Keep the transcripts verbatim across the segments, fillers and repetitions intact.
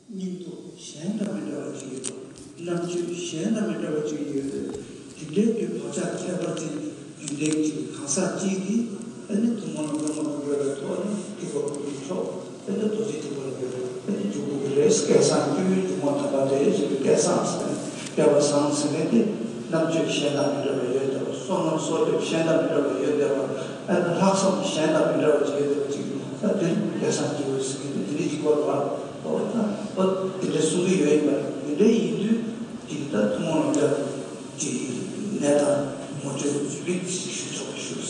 སྙིང་སྟོབས་གཞན་དང་མི་འདྲ་བ་ཅིག་ཡོད་པ། རྣམ་དཔྱོད་གཞན་དང་མི་འདྲ་བ་ཅིག་ཡོད་པས། དེ་འདྲའི་རྒྱུ་བག་ཆགས་ཁྱད་པར་ཅན་རྒྱུན་ལྡན་གྱི་གང་ཟག་ཅིག་གིས་ཨ་ནི་ཐུན་མོང་ལ་བླ་མ་དགོན་པའི་ཐོག་ནས་ཐེག་པ་དགུ་པའི་ཕྱོགས་ཨ་ནི་རྡོ་རྗེ་ཐེག་པ་ལ་ཡོད་ཨ་ནི་འཇུག་དགོས་ཀྱི་རེད། སྐལ་བཟང་སྐྱེ་བོའི་འཇུག་ངོགས་དམ་པ་དེ་ཞེས་པའི་སྐལ་བཟང་ཟེར་ནས་སྐལ་བ་བཟང་ཟེར་མཁན་དེ་རྣམ་དཔྱོད་གཞན་དང་མི་འདྲ་བ་ཡོད་བསྡད་པ། བསོད་ནམས་གསོག་སྐྱོབ་གཞན་དང་མི་འདྲ་བ་ཡོད་བསྡད་པ། ཨ་ནི་ལྷག་བསམ་གཞན་དང་མི་འདྲ་བ་ཅིག་ཡོད་བསྡད་པ་ཅིག་ད་དེ་སྐལ་བཟང་སྐྱེ་བོ་ཟེར་མཁན་དེ་དེ་འདྲ་ཅིག་དགོས་རེད་བ། འོ་ད་འོ་དེ་འདྲ་གསུང་གི་ཡོད་ཡིན་པ། དེ་འདྲ་ཡིན་དུས་ཀྱི་ད་ཐུན་མོང་ལམ་འབྲས་ཀྱི་གནས་སྟངས་ངོ་སྤྲོད་ཞུ་བའི་ཞུ་ཆོག་པ་ཞུ།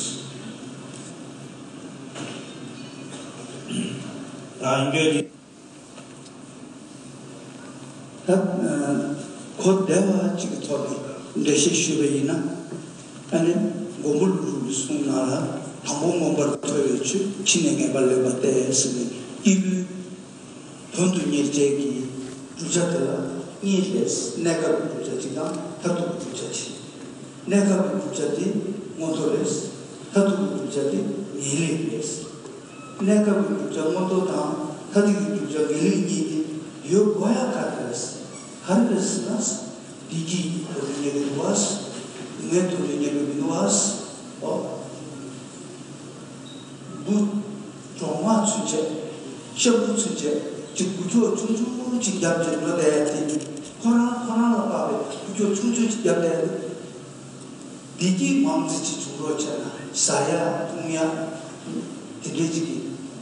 རང་ཡིན་པའི་ད་གོ་བདེ་བ་ཅིག་གི་ཐོག་ནས་འགྲེལ་བཤད་ཞུས་པ་ཡིན་ན། ཨ་ནི་མགོན་པོ་ཀླུ་སྒྲུབ་ཀྱི་གསུང་ནང་ལ་དང་པོ་མངོན་པར་མཐོ་བའི་ཆོས། ཕྱི་ནས་ངེས་པར་ལེགས་པ་སྟེ་ཟེར་བའི་སྐྱེས་བུའི་དོན་དུ་གཉེར་བྱེད་ཀྱི་བསྒྲུབ་བྱ་དེ་ལ་གཉིས་ལས། གནས་སྐབས་ཀྱི་བསྒྲུབ་བྱ་གཅིག་དང་མཐར་ཐུག་གི་བསྒྲུབ་བྱ་གཅིག་གནས་སྐབས་ཀྱི་བསྒྲུབ་བྱ་དེ་མངོན་མཐོ་རེད། མཐར་ཐུག་གི་བསྒྲུབ་བྱ་དེ་ངེས་ལེགས་རེད། གནས་སྐབས་ཀྱི་བསྒྲུབ་བྱ་མངོན་མཐོ་དང་མཐར་ཐུག་གི་བསྒྲུབ་བྱ་ངེས་ལེགས་གཉིས་དེ་ཡོད་དགོས་ཡ་ག་རེ་རེད། ག་རེ་རེད་ཟེར་ན། བདེ་སྐྱིད་ཀྱི་སྒོ་ནས་རྙེད་ཀྱི་འདུག་བ། སྡུག་བསྔལ་ཐོག་ནས་རྙེད་ཀྱི་མི་འདུག་བ། འོ། འབུ་གྲོག་མ་ཚུན་ཆད། ཤ་འབུ་ཚུན་ཆད་ཅིག་འབུ་ཁྱོག་ཆུང་ཆུང་ཅིག་བརྒྱབ་ཅིག་འགྲོ་བསྡད་ཡ་དེ། ཁོ་རང་ཁོ་རང་ལ་དཔག་པའི་འབུ་ཁྱོག་ཆུང་ཆུང་ཅིག་བརྒྱབ་བསྡད་ཡ་དེ། བདེ་སྐྱིད་མང་ཙམ་ཅིག་བྱུང་རོགས་བྱས་ན། ཟ་ཡ་འཐུང་ཡ་དེ་འདྲའི་ཅིག་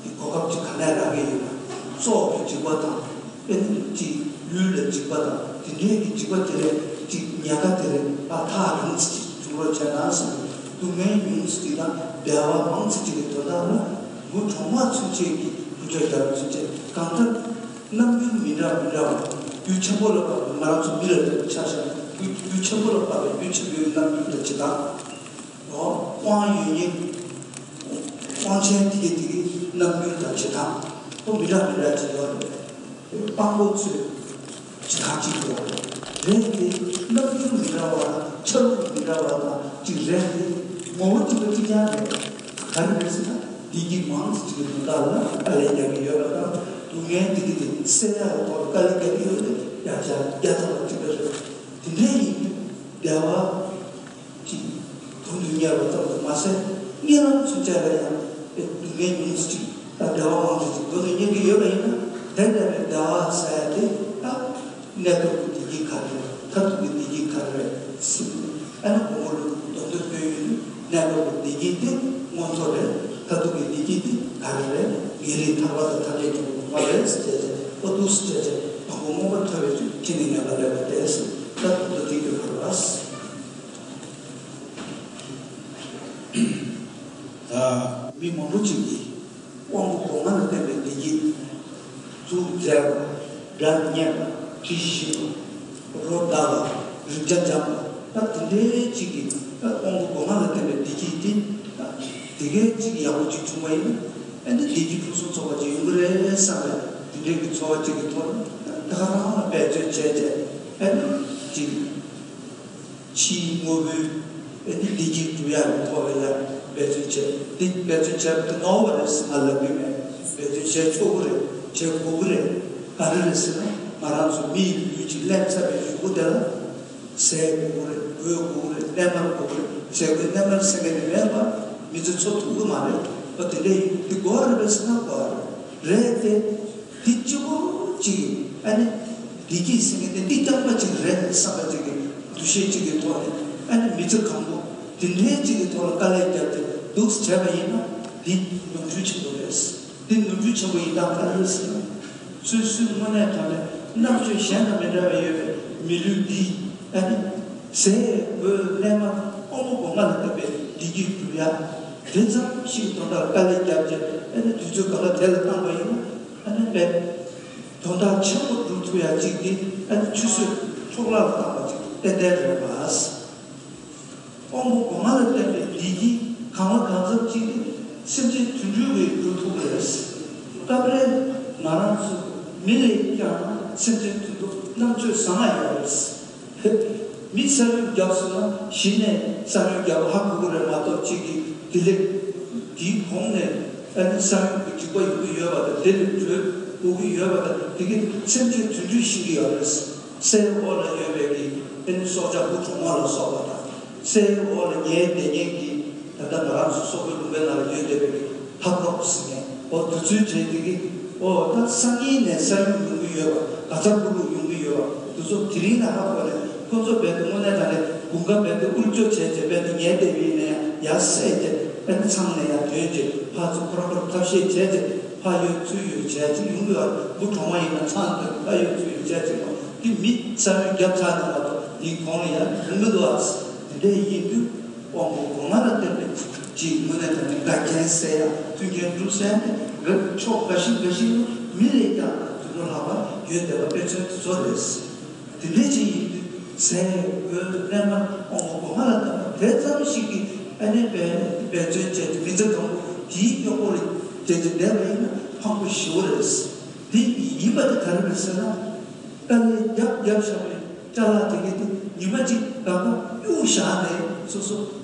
གི་གོ་སྐབས་ཅིག་ག་ནས་རག་གི་ཡོད་ན། སྲོག་གི་འཇིགས་པ་དང་། ཨེ་ནི་ཅིག་ལུས་ལ་འཇིགས་པ་དང་། དེ་འདྲའི་གི་འཇིགས་པ་དེ་ལས་ཅིག་ཉེན་ཁ་དེ་ལས་ཨ་ཐག་རིང་ཙམ་ཅིག་བྱུང་རོགས་བྱས་ན་ཟེར། སྡུག་བསྔལ་ཉུང་ཙམ་ཅིག་དང་བདེ་བ་མང་ཙམ་ཅིག་གི་དོན་དག་ལ་འབུ་གྲོག་མ་ཚུན་ཆད་ཀྱི་འབུ་ཁྱོག་རྒྱབ་ཚུན་ཆད་གང་ལྟར། རྣམ་འགྱུར་མི་འདྲ་མི་འདྲ་བ། རྒྱུ་ཆེན་པོ་ལ་དཔག་པའི། ང་རང་ཚོ་མི་ལ་ཆ་བཞག་ན་རྒྱུ་རྒྱུ་ཆེན་པོ་ལ་དཔག་པའི་རྒྱུ་ཆེན་པོའི་རྣམ་འགྱུར་དང་བྱེད་སྟངས། འོ། དབང་ཡོད་མཁན། དབང་ཆེན་དེ་གའི་དེ་གའི་རྣམ་འགྱུར་དང་བྱེད་སྟངས་འོ་མི་འདྲ་མི་འདྲ་ཅིག་ཡོད་རེད། དཔང་པོ་ཚོས་བྱེད་སྟངས་གཅིག་ཡོད་རེད། དེ་རྣམ་འགྱུར་མི་འདྲ་བ་དང་ཆ་ལུགས་མི་འདྲ་བ་དང་གཅིག་རེད་དེ། ངོ་བོ་གཅིག་པ་གཅིག་རྐྱང་རེད། ག་རེ་རེད་ཟེར་ན། བདེ་སྐྱིད་མང་ཙམ་ཅིག་གི་དོན་དག་ལ་དཀའ་ལས་རྒྱག་གི་ཡོད་པ་དང་། སྡུག་བསྔལ་དེ་གི་དེ་སེལ་ཡག་གི་ཐོག་ལ་དཀའ་ལས་རྒྱག་གི་ཡོད་རེད། ཡག་ཆ་རྒྱག་ཐུབ་པ་གཅིག་པ་རེད། དེ་འདྲ་ཡིན་དུས་བདེ་བ་ཅིག་དོན་དུ་གཉེར་བ་ཙམ་དུ་མ་ཟད། གཉིད་ལམ་ཚུན་ཆད་ལ་ཡང་སྡུག་བསྔལ་ཉུང་ཙམ་ཅིག་དང་བདེ་བ་མང་ཙམ་ཅིག་དོན་དུ་གཉེར་གྱི་ཡོད་པ་ཡིན་ན། དེ་འདྲ་བའི་བདེ་བ་ཟེར་ཡ་དེ་ད། གནས་སྐབས་ཀྱི་བདེ་སྐྱིད་ག་རེ་རེད། མཐར་ཐུག་གི་བདེ་སྐྱིད་ག་རེ་རེད་ཟེར་ན། ཨ་ནི་དགོངས་པ་ལུགས་མདོར་བསྡུས་བཏོན་ཡོད་དུས། གནས་སྐབས་ཀྱི་བདེ་སྐྱིད་དེ་མངོན་མཐོ་རེད། མཐར་ཐུག་གི་བདེ་སྐྱིད་དེ་ག་རེ་རེད། ངེས་ལེགས་ཐར་པ་དང་ཐམས་ཅད་མཁྱེན་པ་རེད་ཟེར་བྱས། ཨོ་འདུག་སེ་བྱས་བྱས། དང་པོ་མངོན་པར་མཐོ་བའི་ཆོས། ཕྱི་ནས་ངེས་པར་ལེགས་པ་སྟེ་ཟེར། ད་དུང་ད་དེ་གི་བར་ལ། ད་མི་མང་པོ་ཅིག་གིས། དབང་པོ་སྒོ་ལྔ་ལ་བརྟེན་པའི་བདེ་སྐྱིད། གཟུགས་མཛེས་པ། སྒྲ་སྙན་པ། དྲི་ཞིམ་པ། རོ་དག་པ། རེག་བྱ་འཇམ་པ། ད་དེ་འདྲའི་ཅིག་གི་ད་དབང་པོ་སྒོ་ལྔ་ལ་བརྟེན་པའི་བདེ་སྐྱིད་དེ། ད་དེ་གའི་ཅིག་ཡག་པོ་ཅིག་བྱུང་བ་ཡིན་ན། ཨ་ནི་བདེ་སྐྱིད་ཕུན་སུམ་ཚོགས་པ་ཅིག་ཡོང་གི་རེད་བསམ་པའི་དེ་འདྲའི་གི་ཚོར་བ་ཅིག་གི་ཐོག་ནས། ད་ག་རང་ལ་འབད་བརྩོན་བྱས་བྱས། ཨ་ནི་ཅིག་ཕྱིའི་དངོས་པོའི་ཨེ་ནི་བདེ་སྐྱིད་སྒྲུབ་ཡག་གི་ཐོག་ལ་ཡང་འབད་བརྩོན་བྱས། འདི་འབད་བརྩོན་བྱས་པ་དེ་ནོར་བ་རེད་ཟེར་ང་ལབ་ཀྱི་མེད། འབད་བརྩོན་བྱས་ཆོག་གི་རེད། བྱས་དགོས་ཀྱི་རེད། ག་རེ་རེད་ཟེར་ན། ང་རང་ཚོ་མི་ཡི་ལུས་ཅིག་ལེན་ཚར་བའི་གཞུག་གུ་དེ་ལ་ཟས་དགོས་ཀྱི་རེད། གོས་དགོས་ཀྱི་རེད། གནས་མལ་དགོས་ཀྱི་རེད། ཟས་གོས་གནས་མལ་ཟེར་མཁན་དེ་མེད་པ་མི་ཚེ་འཚོ་ཐུབ་ཀྱི་མ་རེད། ཨ་དེ་འདྲ་ཡིན་དུས་དགོས་པ་རེད་པས་ཟེར་ན་དགོས་པ་རེད། རེད་དེ། དེ་གཅིག་པོ་གཅིག་གིས་ཨ་ནི་བདེ་སྐྱིད་ཟེར་མཁན་དེ་འདི་རྐྱང་པ་གཅིག་རེད་བསམ་པ་གཅིག་གི་འདུ་ཤེས་གཅིག་གི་ཐོག་ནས། ཨ་ནི་མི་ཚེ་གང་པོ་དེ་འདྲའི་གཅིག་གི་ཐོག་ལ་དཀའ་ལས་བརྒྱབ་སྟེ་འདུག་སེ་བྱས་པ་ཡིན་ན། འདི་ནོར་འཁྲུལ་ཆེན་པོ་རེད། འདི་ནོར་འཁྲུལ་ཆེན་པོ་ཡིན་སྟངས་ག་རེ་རེད་ཟེར་ན། སོ་སོའི་དངོས་གནས་དྲང་གནས་རྣམ་དཔྱོད་གཞན་དང་མི་འདྲ་བ་ཡོད་པའི་མི་ལུས་འདི། ཨ་ནི་ཟས་གོས་གནས་མལ་དབང་པོ་སྒོ་ལྔ་ལ་བརྟེན་པའི་བདེ་སྐྱིད་སྒྲུབ་ཡ། དེ་ཙམ་ཞིག་དོན་དག་དཀའ་ལས་བརྒྱབ་རྗེས། ཨ་ནི་དུས་ཚོད་གང་ལ་དེ་ལ་བཏང་བ་ཡིན་ན། ཨ་ནི་དཔེ་དོན་དག་ཆེན་པོ་སྒྲུབ་ཐུབ་ཡ་གཅིག་དེ། ཨ་ནི་ཆུད་ཟོས་འཕྲོ་བརླག་ལ་བཏང་བ་གཅིག་ཏན་ཏན་རེད་པ། དབང་པོ་སྒོ་ལྔ་ལ་བརྟེན་པའི་བདེ་སྐྱིད་གང་ལ་གང་འཚམ་གཅིག་དེ་སེམས་ཅན་དུད་འགྲོ་གིས་སྒྲུབ་ཐུབ་ཀྱི་རེད། སྐབས་རེ་ང་རང་ཚོ་མི་ལས་ཀྱང་སེམས་ཅན་དུད་འགྲོ་རྣམ་དཔྱོད་བཟང་ང་ཡོད་རེད། མི་ས་ཡོམ་བརྒྱབ་སོང་ན་གཞི་ནས་ས་ཡོམ་བརྒྱབ་པ་ཧ་གོ་གི་རེད་མ་གཏོགས། གཅིག་གིས་དེ་ལས་དེའི་གོང་ནས་ཨ་ནི་ས་ཡོམ་གྱི་འཇིགས་པ་ཡོང་གི་ཡོད་པ་དང་། དེ་ལས་བྲོས་ དགོས་ཀྱི་ཡོད་པ་དང་། དེ་གི་སེམས་ཅན་དུད་འགྲོ་ཤི་གི་ཡོད་རེད། སའི་འོག་ལ་ཡོད་པའི་གི་ཨ་ནི་སྲོག་ཆགས་འབུ་གྲོག་མ་ལ་སོགས་པ་དང་། སའི་འོག་ལ་ཉལ་བསྡད་མཁན་གྱི་ད་ལྟ་ང་རང་ཚོ་སོག་པོའི་ལུང་པའི་ནང་ལ་ཡོད་བསྡད་པའི་གི་འཐབ་རོགས་ཟེར་མཁན། འོ་དེ་ཚོའི་གྲས་དེ་གི། འོ་ད་སང་ཉིན་ནས་ས་ཡོམ་ཡོང་གི་ཡོད་པ། ག་ཚ་འབུ་ལུག་ཡོང་གི་ཡོད་པ། དེ་ཚོ་དེ་རིང་ལ་ཧ་གོ་ནས། ཁོ་ཚོ་རྦད་དེ་དངོས་གནས་དྲང་གནས་དགུན་ཁ་རྦད་དེ་དབུལ་སྐྱོར་བྱས་བྱས། རྦད་དེ་ཉལ་བསྡད་པའི་ནས་ཡར་བསད་བྱས། ཨ་ནི་ཚང་ནས་ཡར་ཐོན་བྱས། ཕར་ཚུར་ཁོ་རང་ཁོ་རང་ཐབས་ཤེས་བྱས་བྱས། ཕར་ཡོད་ཚུར་ཡོད་བྱས་བྱས་ཡོང་གི་ཡོད་རེད། འབུ་གྲོག་མ་ཡིན་ན་ཚང་ཐོན། ཕར་ཡོད་ཚུར་ཡོད་བྱས་བྱས་མ། དེ་མི་ས་ཡོམ་བརྒྱབ་ཚར་ནས་མ་གཏོགས་དེའི་གོང་ལ་ཡར་ཡོང་གི་འདུག་ཨ། དེ་འདྲ་ཡིན་དུས་དབང་པོ་སྒོ་ལྔ་ལ་བརྟེན་པའི་ཅིག་དངོས་གནས་དྲང་གནས་འགལ་རྐྱེན་སེལ་ཡ། མཐུན་རྐྱེན་སྒྲུབ་ས་དེ་འགའ་ཕྱོགས་འགའ་ཞིག་འགའ་ཞིག་ལ་མི་ལས་ཀྱང་དུད་འགྲོ་ལྷག་པ་ཡོད་བསྡད་པ་དཔེ་མཚོན་དེ་ཚོ་རེད། དེ་འདྲའི་ཅིག་ཡིན་དུས་ཟས་གོས་གནས་མལ་དབང་པོ་སྒོ་ལྔ་ལ་བརྟེན་པ་དེ་ཙམ་ཞིག་གིས་ཨ་ནི་འབད་འབད་བརྩོན་བྱས་ཏེ་མི་ཚེ་གང་པོ་དེའི་གཡོག་པོ་ལ་བྱས་ཏེ་བསྡད་པ་ཡིན་ན་ཕངས་པོ་ཞེ་པོ་རེད། དེ་ཡིན་པ་དེ་ག་རེ་རེད་ཟེར་ན། དཀའ་ལས་རྒྱབ་རྒྱབ་བཞག་པའི་ཅ་ལག་དེ་གས་དེ་ཉི་མ་གཅིག་ལག་པ་གཡུག་བཞག་ནས་སོ་སོ་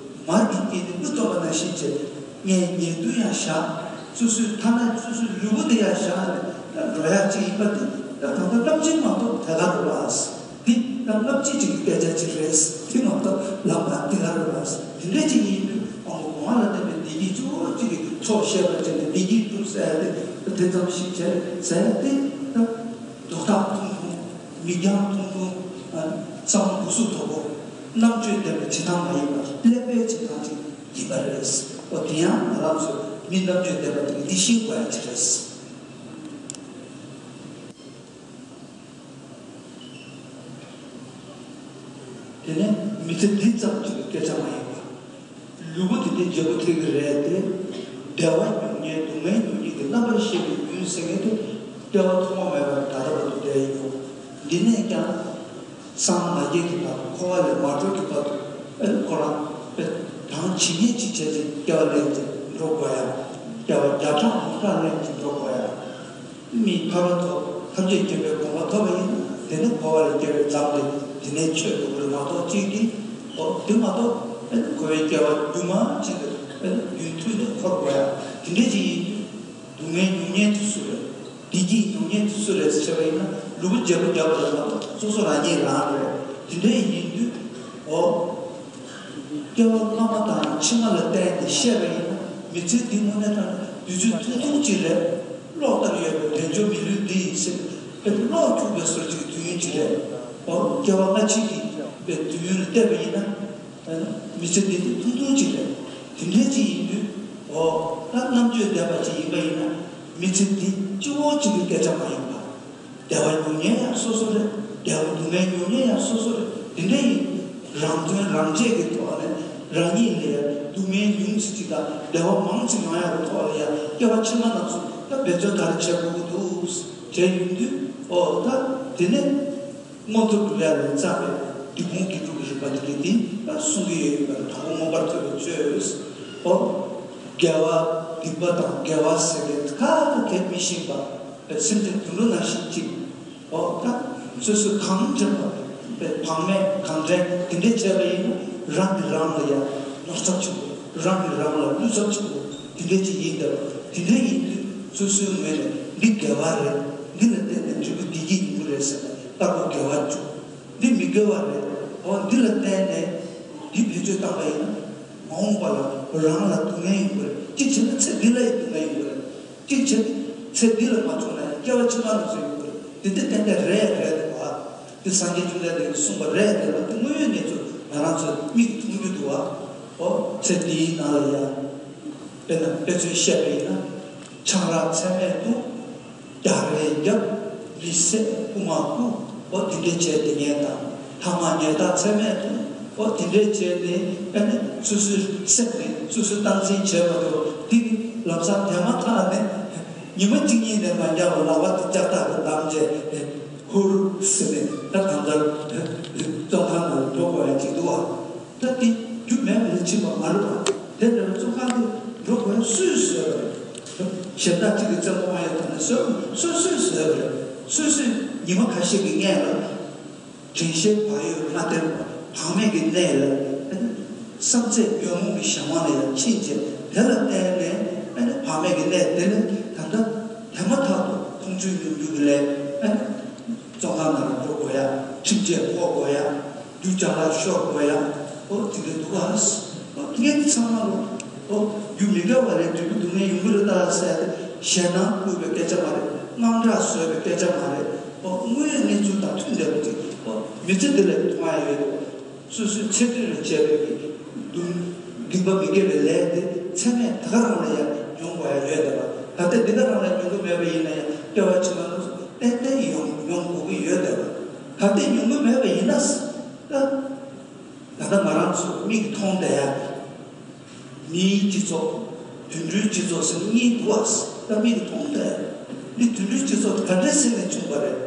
མར་གྱི་དཀྱིལ་ནས་མིག་གཏོང་བ་ནང་བཞིན་བྱས། ངས་ཉལ་དུ་ཡང་བཞག། སོ་སོའི་ཐ་ན་སོ་སོའི་ལུས་པོ་དེ་ཡང་བཞག་ནས་ད་འགྲོ་ཡག་ཅིག་ཡིན་པ་དེ་ད་གང་ལྟར་སློབ་ཆེན་མ་གཏོགས་དེ་ག་རེད་པ། འདི་ད་སློབ་ཆེན་ཅིག་གི་སྐད་ཆ་ཅིག་རེད། དེ་མ་གཏོགས་ལམ་ཁ་དེ་ག་རེད་པ། དེ་འདྲ་ཅིག་ཡིན་དུས་དབང་པོ་སྒོ་ལྔ་ལ་བརྟེན་པའི་བདེ་སྐྱིད་གཙོ་བོ་གཅིག་གི་ཚོགས་བཤད་པ་བྱས་ནས་བདེ་སྐྱིད་སྒྲུབ་ཟེར་ཡ་དེ་དེ་ཙམ་ཞིག་བྱས་ཟེར་ཡ་དེ་ད། རྡོ་ཐག་ཐུང་ཐུང་། མིག་རྒྱང་ཐུང་ཐུང་། ཨ། བསམ་བློ་འུ་སུ་དོད་པོ། རྣམ་དཔྱོད་ལྡན་པའི་བྱེད་སྟངས་མ་ཡིན་པར་གླེན་པའི་བྱེད་སྟངས་ཅིག་ཡིན་པ་རེད། འོ་དེ་ཡང་ང་རང་ཚོ་མི་རྣམ་དཔྱོད་ལྡན་པ་དེ་གིས་འདི་ཤེས་དགོས་ཡ་ཅིག་རེད། དེ་ནས་མི་ཚེ་འདི་ཙམ་གཅིག་གི་སྐད་ཆ་མ་ཡིན་པ། ལུས་པོ་དེ་དེ་བརྗེ་པོ་ཐེབས་ཀྱི་རེད་དེ། བདེ་བ་མྱོང་མཁན་སྡུག་བསྔལ་མྱོང་མཁན་གྱི་རྣམ་པར་ཤེས་པའི་རྒྱུན་ཟེར་མཁན་དེ་སྐྱེ་བ་ཐོག་མ་མེད་པར་ད་ལྟ་བར་དུ་བསྡད་ཡོད། འདི་ནས་ཀྱང་སངས་མ་རྒྱས་ཀྱི་བར་དུ། འཁོར་བ་ལས་མ་གྲོལ་གྱི་བར་དུ། ཨ་ནི་ཁོ་རང་དཔེ་གྲངས་ཇི་སྙེད་ཅིག་བྱས་ཏེ་སྐྱེ་བ་ལེན་ཏེ་འགྲོ་དགོས་ཡ། སྐྱེ་བ་བརྒྱ་ཕྲག་མང་དྲགས་ལེན་ཏེ་འགྲོ་དགོས་ཡ། མིའི་ཕ་རོལ་ཏུ་ཐམས་ཅད་མཁྱེན་པའི་གོ་འཕང་ཐོབ་པ་ཡིན་ན། དེ་ནི་འཁོར་བ་ལས་རྒྱལ་བའི་ལམ་དེ་དེ་ནས་ཆོད་འགྲོ་གི་རེད་མ་གཏོགས། གཅིག་གིས། འོ་དེ་མ་གཏོགས་ཨ་ནི་འཁོར་བའི་སྐྱེ་བ་རྒྱུན་མ་ཆད་དུ་ཨ་ནི་རྒྱུན་མཐུད་ནས་འཁོར་དགོས་ཡ། དེ་འདྲ་ཅིག་ཡིན་དུས་སྡུག་བསྔལ་མྱོང་མཁན་དེ་སུ་རེད། བདེ་སྐྱིད་མྱོང་མཁན་དེ་སུ་རེད་ཟེར་བ་ཡིན་ན། ལུས་པོ་བརྗེ་པོ་བརྒྱབ་པ་རེད་མ་གཏོགས་སོ་སོ་རང་ཉིད་རང་རེད། དེ་འདྲ་ཡིན་དུས། འོ། སྐྱེ་བ་སྔ་མ་དང་ཕྱི་མ་ལ་བརྟེན་ནས་བཤད་པ་ཡིན་ན། མི་ཚེ་འདི་དངོས་གནས་དྲང་གནས་དུས་ཚོད་ཐུང་ཐུང་ཅིག་རེད། གློག་ལྟར་ཡོད་པའི་དལ་འབྱོར་མི་ལུས་འདི་ཡིན་ཟེར་ནས་གློག་འཁྱུག་པའི་བཟོ་ཅིག་གི་དུས་ཡུན་ཅིག་རེད། འོ། སྐྱེ་བ་སྔ་ཕྱི་གི་པའི་དུས་ཡུན་ལ་བལྟས་པ་ཡིན་ན། མི་ཚེ་འདི་ནི་ཐུང་ཐུང་ཅིག་རེད། དེ་འདྲའི་ཅིག་ཡིན་དུས། འོ། ད་རྣམ་དཔྱོད་ལྡན་པ་ཅིག་ཡིན་པ་ཡིན་ན། མི་ཚེ་འདི་སྤྱི་བོ་གཅིག་གི་སྐད་ཆ་མ་ཡིན་པ། བདེ་བ་མྱོང་མཁན་ཡང་སོ་སོ་རེད། བདེ་བ་སྡུག་བསྔལ་མྱོང་མཁན་ཡང་སོ་སོ་རེད། དེ་འདྲ་ཡིན་དུས་རང་དོན་རང་གཅེས་ཀྱི་ཐོག་ནས་རང་ཉིད་ལ་སྡུག་བསྔལ་ཉུང་ཙམ་ཅིག་དང་བདེ་བ་མང་ཙམ་ཡོང་ཡག་གི་ཐོག་ལ་ཡང་སྐྱེ་བ་ཕྱི་མ་རྣམས་སུ་ད་འབད་བརྩོན་ག་རེ་བྱེད་དགོས་ཀྱི་འདུག་ཟེར་ཡོང་དུས། འོ། ད་དེ་ནས། མངོན་མཐོ་གྲུབ་ཡ་ལས་བརྩམས་པའི་སྡིག་སྤོང་དགེ་སྒྲུབ་ཀྱི་རིམ་པ་དེ་གས་དེ་ལ་གསུང་གི་ཡོད་ཡིན་པ་ལ། དང་པོ་མངོན་པར་མཐོ་བའི་ཆོས། འོ། དགེ་བ་སྡིག་པ་དང་དགེ་བ་ཟེར་མཁན་ག་གེ་མི་ཤེས་པ། སེམས་ཅན་དུད་འགྲོ་ནང་བཞིན་ཅིག་འོ། ད་སོ་སོ་གང་དྲན་པ་བག་མེད་གང་དྲན་དེ་འདྲས་བྱས་པ་ཡིན་ན། རང་གིས་རང་ལ་ཡ་ནོར་ཚབས་ཆེན་པོ། རང་གིས་རང་ལ་བློས་ཚབས་ཆེན་པོ་དེ་འདྲས་ཅིག་ཡིན་སྟབས། དེ་འདྲས་ཡིན་དུས་སོ་སོའི་ངོས་ནས་འདི་དགེ་བ་རེད། འདི་ལ་བརྟེན་ནས་འབྲས་བུ་བདེ་སྐྱིད་ཡོང་གི་རེད་ཟེར་ནས་བསྟར་སྒོ་དགེ་བ་བཅུ། འདི་མི་དགེ་བ་རེད། འོ། འདི་ལ་བརྟེན་ནས་འདི་བེད་སྤྱོད་བཏང་པ་ཡིན་ན། མ་འོངས་པ་ལ་རང་ལ་སྡུག་བསྔལ་ཡོང་གི་རེད། གཅིག་བྱས་ན་ཚེ་འདི་ལ་ཡང་སྡུག་བསྔལ་ཡོང་གི་རེད། གཅིག་བྱས་ན་ཚེ་འདི་ལ་མ་བྱུང་ན་ཡང་སྐྱེ་བ་ཕྱི་མ་ལ་ཚུར་ཡོང་གི་རེད། འདི་འདི་ཏན་ཏན་རེད་རེད་འདུག་བ། འདི་སངས་རྒྱས་བཅོམ་ལྡན་འདས་ཀྱིས་གསུངས་པ་རེད་འདུག་བ། འདི་དངོས་ཡོད་གནས་ཚུལ་ང་རང་ཚོས་མིག་གིས་མཐོང་རྒྱུ་འདུག་བ། འོ། ཚེ་འདིའི་ནང་ལ་ཡང་། དཔེར་ན་དཔེ་མཚོན་བཤད་པ་ཡིན་ན། ཆང་རག་ཚད་མེད་བཏུང་། རྒྱག་རེས་བརྒྱབ། མི་བསད། རྐུ་མ་རྐུ། འོ། དེ་འདྲས་བྱས་ཏེ་ཉལ་དང་། ཐ་མག་ཉལ་ཐ་ཚད་མེད་བཏུང་། འོ། དེ་འདྲས་བྱས་ཏེ་ཨ་ནི་སོ་སོའི་སེམས་ནི་སོ་སོས་སྟངས་འཛིན་བྱས་མ་ཐུབ། དེ་གི་ལམ་སང་དེ་མ་ཐག་ནས་ཉི་མ་གཅིག་གཉིས་ནས་མ་འགྱངས་པར་ལག་པ་དེ་ལྕགས་ཐག་གིས་བསྡམས་བྱས། ཧུར་ཟེར་ནས་ད་གང་ལྟར་བཙོན་ཁང་ནང་འགྲོ་དགོས་ཡ་ཅིག་འདུག་བ། ད་དེ་རྒྱུ་མེད་པ་ལ་ཕྱིན་པ་མ་རེད་པ། དེ་འདྲ་བའི་བཙོན་ཁང་དུ་འགྲོ་དགོས་སུས་བཟོས་པ་རེད། གཞན་དག་ཅིག་གིས་བཙན་པོ་མ་ཡོད་དོ་ནས་བཟོས། སུས་སུས་བཟོས་པ་རེད། སུས་སུས་ཉི་མ་ཁ་ཤས་ཀྱི་སྔས་ལ་དྲན་ཤེས་བག་ཡོད་མ་བསྟེན་པར་བག་མེད་ཀྱི་གནས་ལ། བསམ་ཚད་ཉོན་མོངས་ཀྱི་གཞན་དབང་ལ་ཡང་ཕྱིན་བྱས། དེ་ལ་བརྟེན་ནས་བག་མེད་ཀྱི་གནས་དེ་ནི་ད་ལྟ་དེ་མ་ཐག་ཏུ། ཆུ་ཉུང་རྒྱུ་གི་ལས་ཨ་ནི་བཙོན་ཁང་ནང་ལ་འགྲོ་དགོས་ཡ། ཁྲིམས་ཆད་ཕོག་དགོས་ཡ། རྒྱུ་ཅ་ལག་ཤོར་དགོས་ཡ། ཨོ་དེ་འདྲ་འདུག་ཨ། ཨོ་དེ་གས་དེ་ཚང་མ་ལོ་ཨོ་རྒྱུ་མི་དགའ་བ་ལས་འབྲས་བུ་སྡུག་བསྔལ་ཡོང་གི་རེད་ད་ཟེར་ཏེ་ཞེད་སྣང་བསྐུལ་བའི་སྐད་ཆ་མ་རེད། དངངས་སྐྲག་བཟོས་པའི་སྐད་ཆ་མ་རེད། ཨོ་དངོས་ཡོད་གནས་ཚུལ་དང་མཐུན་བསྡད་པ་ཅིག་ཨོ་མི་ཚེ་འདི་ལས་མཐོང་ཡ་ཡོད། སོ་སོའི་ཚེ་སྟོད་ལ་བྱས་པའི་སྡུག་སྡིག་པ་མི་དགེ་བའི་ལས་དེ་ཚེ་སྨད་ད་ག་རང་ལ་ཡང་མྱོང་དགོས་ཡ་ཡོད་བསྡད་པ། ད་ལྟ་འདི་ག་རང་ལ་མྱོང་གི་མེད་པ་ཡིན་ན་ཡང་སྐྱེ་བ་ཕྱི་མ་ལ་ཏན་ཏན་ཡོང་མྱོང་དགོས་ཀྱི་ཡོད་བསྡད་པ། ད་ལྟ་མྱོང་གི་མེད་པ་ཡིན་ན་ད་ད་ལྟ་ང་རང་ཚོ་མིག་གིས་མཐོང་བསྡད་ཡ། མིའི་སྤྱི་ཚོགས། དུད་འགྲོའི་སྤྱི་ཚོགས་ཟེར་གཉིས་འདུག་ཨ། ད་མིག་གིས་མཐོང་ཐལ། འདི་དུད་འགྲོའི་སྤྱི་ཚོགས་དེ་ག་འདྲའི་ཟེར་ནས་བྱུང་བ་རེད།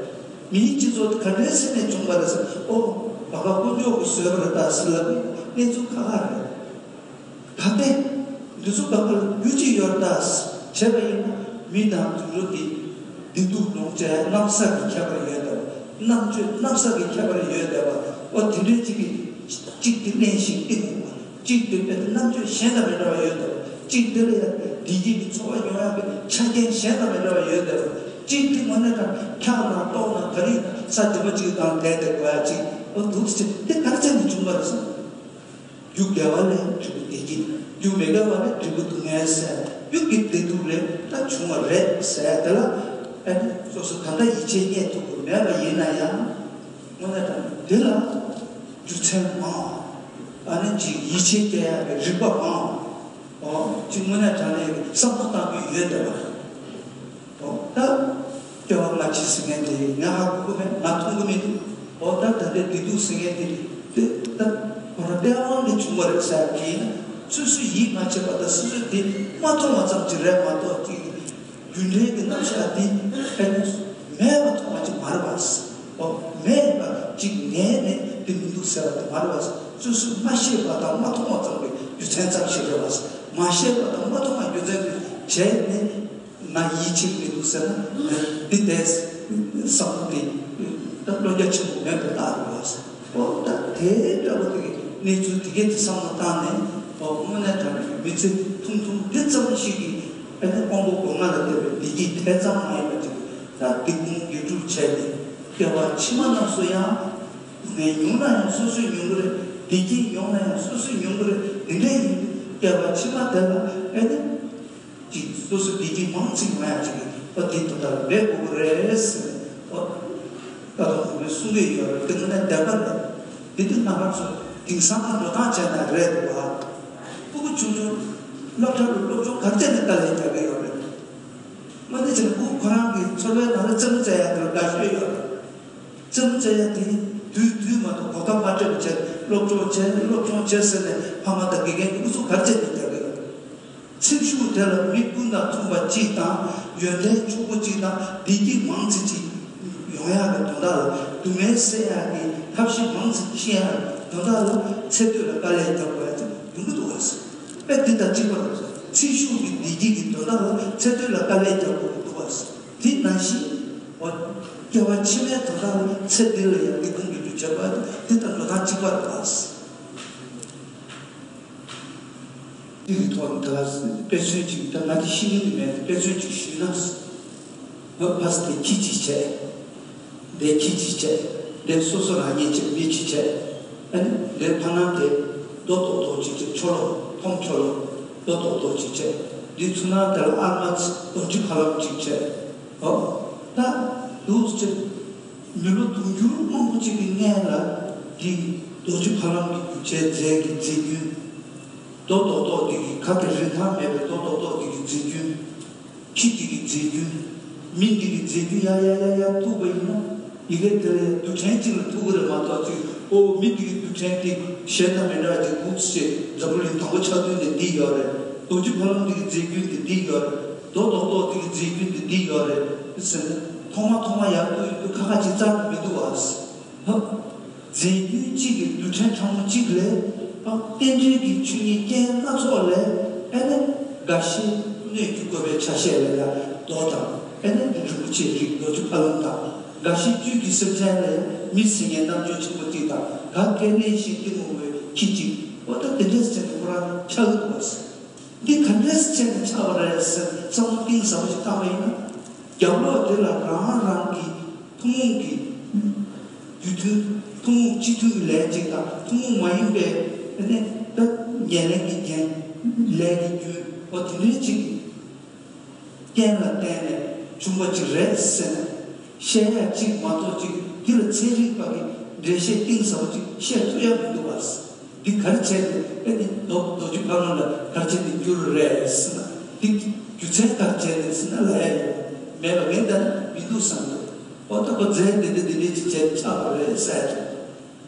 མིའི་སྤྱི་ཚོགས་དེ་ག་འདྲའི་ཟེར་ནས་བྱུང་བ་རེད་ཟེར། ཨོ། བ་ག་དཀོན་མཆོག་གིས་བཟོས་པ་རེད་ད་ཟེར་ལབ་ཀྱི་གནས་ཚུལ་ཁག་ཁག་རེད། ད་ལྟའི་འདི་ཚོ་བ་ག་ལ་རྒྱུ་ཅིག་ཡོད་རེད་ད་བྱས་པ་ཡིན་ན་མི་དང་དུད་འགྲོ་དེ། བདེ་སྡུག་ལོངས་སྤྱོད་རྣམ་གསལ་གྱི་ཁྱད་པར་ཡོད་དེ། རྣམ་དཔྱོད་རྣམ་གསལ་གྱི་ཁྱད་པར་ཡོད་དེ། འོ་དེ་འདྲའི་གཅིག་གིས་གཅིག་དེ་བརླན་ཞིང་གཏིང་རིང་བ། གཅིག་དེ་དཔེ་དེ་རྣམ་དཔྱོད་གཞན་དང་མི་འདྲ་བ་ཡོད་དེ། གཅིག་དེ་ལ་ཡང་བདེ་སྐྱིད་ཀྱི་འཚོ་བ་མྱོང་ཡག་གི་ཆ་རྐྱེན་གཞན་དང་མི་འདྲ་བ་ཡོད་དེ། གཅིག་དེ་དངོས་གནས་དྲང་འཁྱག་ནང་ལྟོགས་ནང་ག་རེ་ཡིན་ན་ས་བདེ་མོ་གཅིག་སྒང་བསྡད་དེ་དགོས་ཡ་གཅིག་འོ་འདུག་ཟེར་དེ་ག་རེ་བྱས་ནས་བྱུང་བ་རེད་ཟེར། རྒྱུ་དགེ་བ་ལས་འབྲས་བུ་བདེ་སྐྱིད། རྒྱུ་མི་དགེ་བ་ལས་འབྲས་བུ་སྡུག་བསྔལ་ཟེར། རྒྱུ་གི་བདེ་སྡུག་ལས་ད་བྱུང་བ་རེད་ཟེར་དེ་ལ་ཨ་ནི་སོ་སོ་ད་ལྟ་ཡིད་ཆེས་རྙེད་ཐུབ་ཀྱི་མེད་པ་ཡིན་ན་ཡང་དངོས་གནས་དྲང་འདི་ལ་རྒྱུ་མཚན་མང་བ། ཨ་ནི་ཅིག་ཡིད་ཆེས་སྐྱེ་ཡག་གི་རིགས་པ་མང་བ། ཨོ་ཅིག་དངོས་གནས་དྲང་གནས་ཀྱི་བསམ་བློ་བཏང་རྒྱུ་ཡོད་བསྡད་པ་རེད། ཨོ་ད་སྐྱེ་བ་སྔ་ཕྱི་ཟེར་མཁན་དེ་ང་ཧ་གོ་གི་མེད། ང་མཐོང་གི་མི་འདུག་ཨོ་ད་ད་ལྟའི་བདེ་སྡུག་ཟེར་མཁན་དེ་དེ་ད་ཁོ་རང་སྟེས་དབང་གིས་བྱུང་བ་རེད་ཟེར་གྱི་ཡིན་ན་སོ་སོས་ཡིད་མ་ཆེས་པ་དང་སོ་སོས་དེ་མ་མཐོང་བ་ཙམ་ཅིག་རེད་མ་གཏོགས་དེ་རྒྱུ་འབྲས་ཀྱི་རྣམ་གཞག་དེ་ཨེ་ནི་མེད་པ་མཐོང་བ་ཅིག་མ་རེད་པ། ཨོ་མེད་པ་ཅིག་ངས་ནི་དེ་མི་འདུག་ཟེར་བ་དེ་མ་རེད་པ། སོ་སོས་མ་ཤེས་པ་དང་མ་མཐོང་བ་ཙམ་གྱི་རྒྱུ་མཚན་ཙམ་ཞིག་རེད་པ། མ་ཤེས་པ་དང་མ་མཐོང་བ་རྒྱུ་མཚན་གྱིས་བྱས་ནས། ང་ཡིད་ཆེས་མི་འདུག་ཟེར་ན་འདི་ལྟའི་བསམ་བློ་དེ་ད་བློ་རྒྱ་ཆེན་པོ་མེད་པའི་རྟགས་རེད་བ། ཨོ་ད་དེ་འདྲ་བོ་དེ་གི་གནས་ཚུལ་དེ་གས་དེ་བསམ་བློ་བཏང་ནས་ཨོ་དངོས་གནས་དྲང་གནས་མི་ཚེ་ཐུང་ཐུང་འདི་ཙམ་ཞིག་གིས་ཨ་ནི་དབང་པོ་སྒོ་ལྔ་ལ་ལྟོས་པའི་བདེ་སྐྱིད་དེ་ཙམ་མ་ཡིན་པ་ཅིག་ད་སྡིག་སྤོང་དགེ་སྒྲུབ་བྱས་ནས་སྐྱེ་བ་ཕྱི་མ་རྣམས་སུ་ཡང་སྡུག་བསྔལ་མྱོང་ན་ཡང་སོ་སོས་མྱོང་གི་རེད། བདེ་སྐྱིད་མྱོང་ན་ཡང་སོ་སོས་མྱོང་གི་རེད། དེ་འདྲ་ཡིན་སྐྱེ་བ་ཕྱི་མ་དེ་ལ་ཨ་ནི། ཅིག་སོ་སོ་བདེ་སྐྱིད་མང་ཙམ་ཡོང་ཡ་ཅིག་ཨོ་དེ་དོན་དག་ལ་འབད་དགོས་ཀྱི་རེད་ཟེར་ནས་ཨོ་ད་དུང་ཁོང་གིས་གསུང་གི་ཡོད་རེད། དེ་ངོ་ནས་བདེན་པ་རེད། དེ་དུས་རྣམ་པ་ཚོ་དེང་སང་གི་འགྲོ་སྟངས་བྱས་ན་རེད་འདུག་བ། སྤུ་གུ་ཆུང་ཆུང་སློབ་གྲྭ་རུ་སློབ་སྦྱོང་ག་རེ་བྱས་ནས་དཀའ་ལས་རྒྱག་གི་ཡོད་རེད། དངོས་གནས་བྱས་ན་སྤུ་གུ་ཁོ་རང་གི་འཚོ་བའི་ནང་ལ་རྩེད་མོ་རྩེ་ཡ་དེ་ལ་དགའ་ཤོས་ཡོད་རེད། རྩེད་མོ་རྩེ་ཡ་དེ་དུས་དུས་མ་གཏོགས་གོ་སྐབས་མ་སྤྲད་པ་བྱས་སློབ་སྦྱོང་བྱས་སློབ་སྦྱོང་བྱས་ཟེར་ནས་ཕ་མ་དང་དགེ་རྒན་གྱིས་ཨུ་ཚུགས་ག་རེ་བྱས་ནས་རྒྱག་གི་ཡོད། ཚེ་ཤུགས་དེ་ལ་མི་ཀུན་དང་མཚུངས་པ་གཅིག་དང་ཡོན་ཏན་ཕྱུག་པོ་གཅིག་དང་བདེ་སྐྱིད་མང་ཙམ་ཅིག་ཡོང་ཡག་གི་དོན་དག་ལ་སྡུག་བསྔལ་སེལ་ཡག་གི་ཐབས་ཤེས་མང་ཙམ་ཤེས་ཡག་གི་དོན་དག་ལ་ཚེ་སྟོད་ལ་དཀའ་ལས་རྒྱག་དགོས་ཡག་ཅིག་ཡོང་གི་འདུག་ག་ཟེར། དཔེ་འདི་དང་གཅིག་པ་རེད། ཚེ་ཤུགས་ཀྱི་བདེ་སྐྱིད་ཀྱི་དོན་དག་ལ་ཚེ་སྟོད་ལ་དཀའ་ལས་རྒྱག་དགོས་ཀྱི་འདུག་ག་ཟེར། དེ་ནང་བཞིན་འོ་སྐྱེ་བ་ཕྱི་མའི་དོན་དག་ལ་ཚེ་འདི་ལ་ཡང་སྡིག་སྤོང་དགེ་སྒྲུབ་བྱེད་པ་དེ་དང་འགྲོ་སྟངས་གཅིག་པ་རེད་པ། དེ་གི་ཐོག་ནས་ད་དཔེ་མཚོན་གཅིག་ད་ང་དེ་ཤེས་ཀྱི་མེད་དེ་དཔེ་མཚོན་གཅིག་ཞུས་ན། ང་ཕ་སི་དེ་ཁྱི་གཅིག་བྱས། དེ་ཁྱི་གཅིག་བྱས། དེ་སོ་སོ་རང་ཉིད་ཀྱི་མི་གཅིག་བྱས། ཨ་ནི་དེ་ཕ་ནང་དེ་རྡོ་རྡོག་རྡོག་གཅིག་བྱས་ཆོ་ལོ་ཕོམ་ཆོ་ལོ་རྡོ་རྡོག་རྡོག་གཅིག་བྱས། དེ་ཚུར་ནང་དེ་ལ་ཨར་མ་རྡོ་རྗེ་ཕ་ལམ་གཅིག་བྱས། ཨོ། ད་འདུག་ཅེས། མི་ལོ་དུང་ཕྱུར་མང་པོ་ཅིག་གི་སྔན་ལ་འདི་རྡོ་རྗེ་ཕ་ལམ་གྱི་རྒྱུ་ཆའི་རྫས་ཀྱི་རྫས་རྒྱུན། རྡོ་རྡོག་རྡོག་འདི་གི་ག་གི་རིན་ཐང་མེད་པའི་རྡོ་རྡོག་རྡོག་འདི་གི་རྫས་རྒྱུན། ཁྱི་འདི་གི་རྫས་རྒྱུན། མི་འདི་གི་རྫས་རྒྱུན་ཡར་ཡར་ཡར་ཡར་ཐུག་པ་ཡིན་ན་ཡི་གེ་དེ་ལ་རྡུལ་ཕྲན་གཅིག་ལ་ཐུག་གི་རེད་མ་གཏོགས་ཅིག་ཨོ་མི་འདི་གི་རྡུལ་ཕྲན་འདི་གཞན་དང་མི་འདྲ་བ་ཅིག་འདུག་ཅེས་འཛམ་བུ་གླིང་དང་པོ་ཆགས་དུས་ནས་འདི་ཡོད་རེད། རྡོ་རྗེ་ཕ་ལམ་འདི་གི་རྫས་རྒྱུན་འདི་འདི་ཡོད་རེད། རྡོ་རྡོག་རྡོག་འདི་གི་རྫས་རྒྱུན་འདི་འདི་ཡོད་རེད་ཟེར་ནས་ཐོག་མ་ཐོག་མ་ཡར་འདུག་ཡོད་འདུག་ཁ་ཁ་ཅིག་རྩ་ནས་མི་འདུག་བ། ཧ། རྫས་རྒྱུན་གཅིག་གི་རྡུལ་ཕྲན་ཕྲ་མོ་གཅིག་ལས་ཨ་རྟེན་འབྲེལ་གྱི་ཆོས་ཉིད་རྐྱེན་སྣ་ཚོགས་ལས་ཨ་ནི་འགའ་ཤས་སྣོད་ཀྱི་བཀོད་པའི་ཆ་ཤས་ལ་ཡང་རྡོ་དང་ཨ་ནི་རིན་པོ་ཆེའི་རིགས་རྡོ་རྗེ་ཕ་ལམ་དང་འགའ་ཤས་བཅུད་ཀྱི་སེམས་ཅན་ལ་ཡང་མི་ཟེར་མཁན་རྣམ་དཔྱོད་ཆེན་པོ་གཅིག་དང་ག་སྐད་ལེན་ཞིག་གཏི་མུག་པའི་ཁྱི་གཅིག་ཨོ་ད་དེ་འདྲས་བྱས་ནས་ཁོ་རང་ཆགས་ཀྱི་འདུག་བ། འདི་ག་འདྲས་བྱས་ནས་ཆགས་པ་རེད་ཟེར་བསམ་བློ་གཏིང་ཟབ་པོ་ཞིག་བཏང་བ་ཡིན་ན། རྒྱབ་ལོགས་དེ་ལ་རང་རང་གི་ཐུན་མོང་གི་རྒྱུ་མཐུན། ཐུན་མོང་སྤྱི་མཐུན་གྱི་ལས་ཅིག་དང་ཐུན་མོང་མ་ཡིན་པའི་ནི་ད་ཉེར་ལེན་གྱི་རྒྱན། ལས་ཀྱི་རྒྱུན། འོ་དེ་འདྲའི་ཅིག་རྐྱེན་ལ་བརྟེན་ནས་བྱུང་བ་ཅིག་རེད་ཟེར་ནས་བཤད་ཡ་ཅིག་མ་གཏོགས་ཅིག་དེ་ལ་ཚན་རིག་པ་གི་འགྲེལ་བཤད་གཏིང་ཟབ་པོ་ཅིག་བཤད་ཐུབ་ཡ་མི་འདུག་བ། འདི་ག་རེ་བྱས་ནས་ཨེ་ནི་རྡོ་རྡོ་རྗེ་ཕག་མོ་ལ་ག་རེ་བྱས་ནས་འགྱུར་རེད་ཟེར་ན། འདི་རྒྱུ་མཚན་ག་རེ་བྱས་ནས་ཟེར་ན་ལབ་ཡ་ཡོད་མེད་པ་ངས་ད་མི་འདུག་བསམ་འདུག་འོ་ད་ཁོ་རྫས་འདི་འདྲ་འདི་འདྲ་ཅིག་བྱས་ཆགས་པ་རེད་ཟེར་ཀྱང་།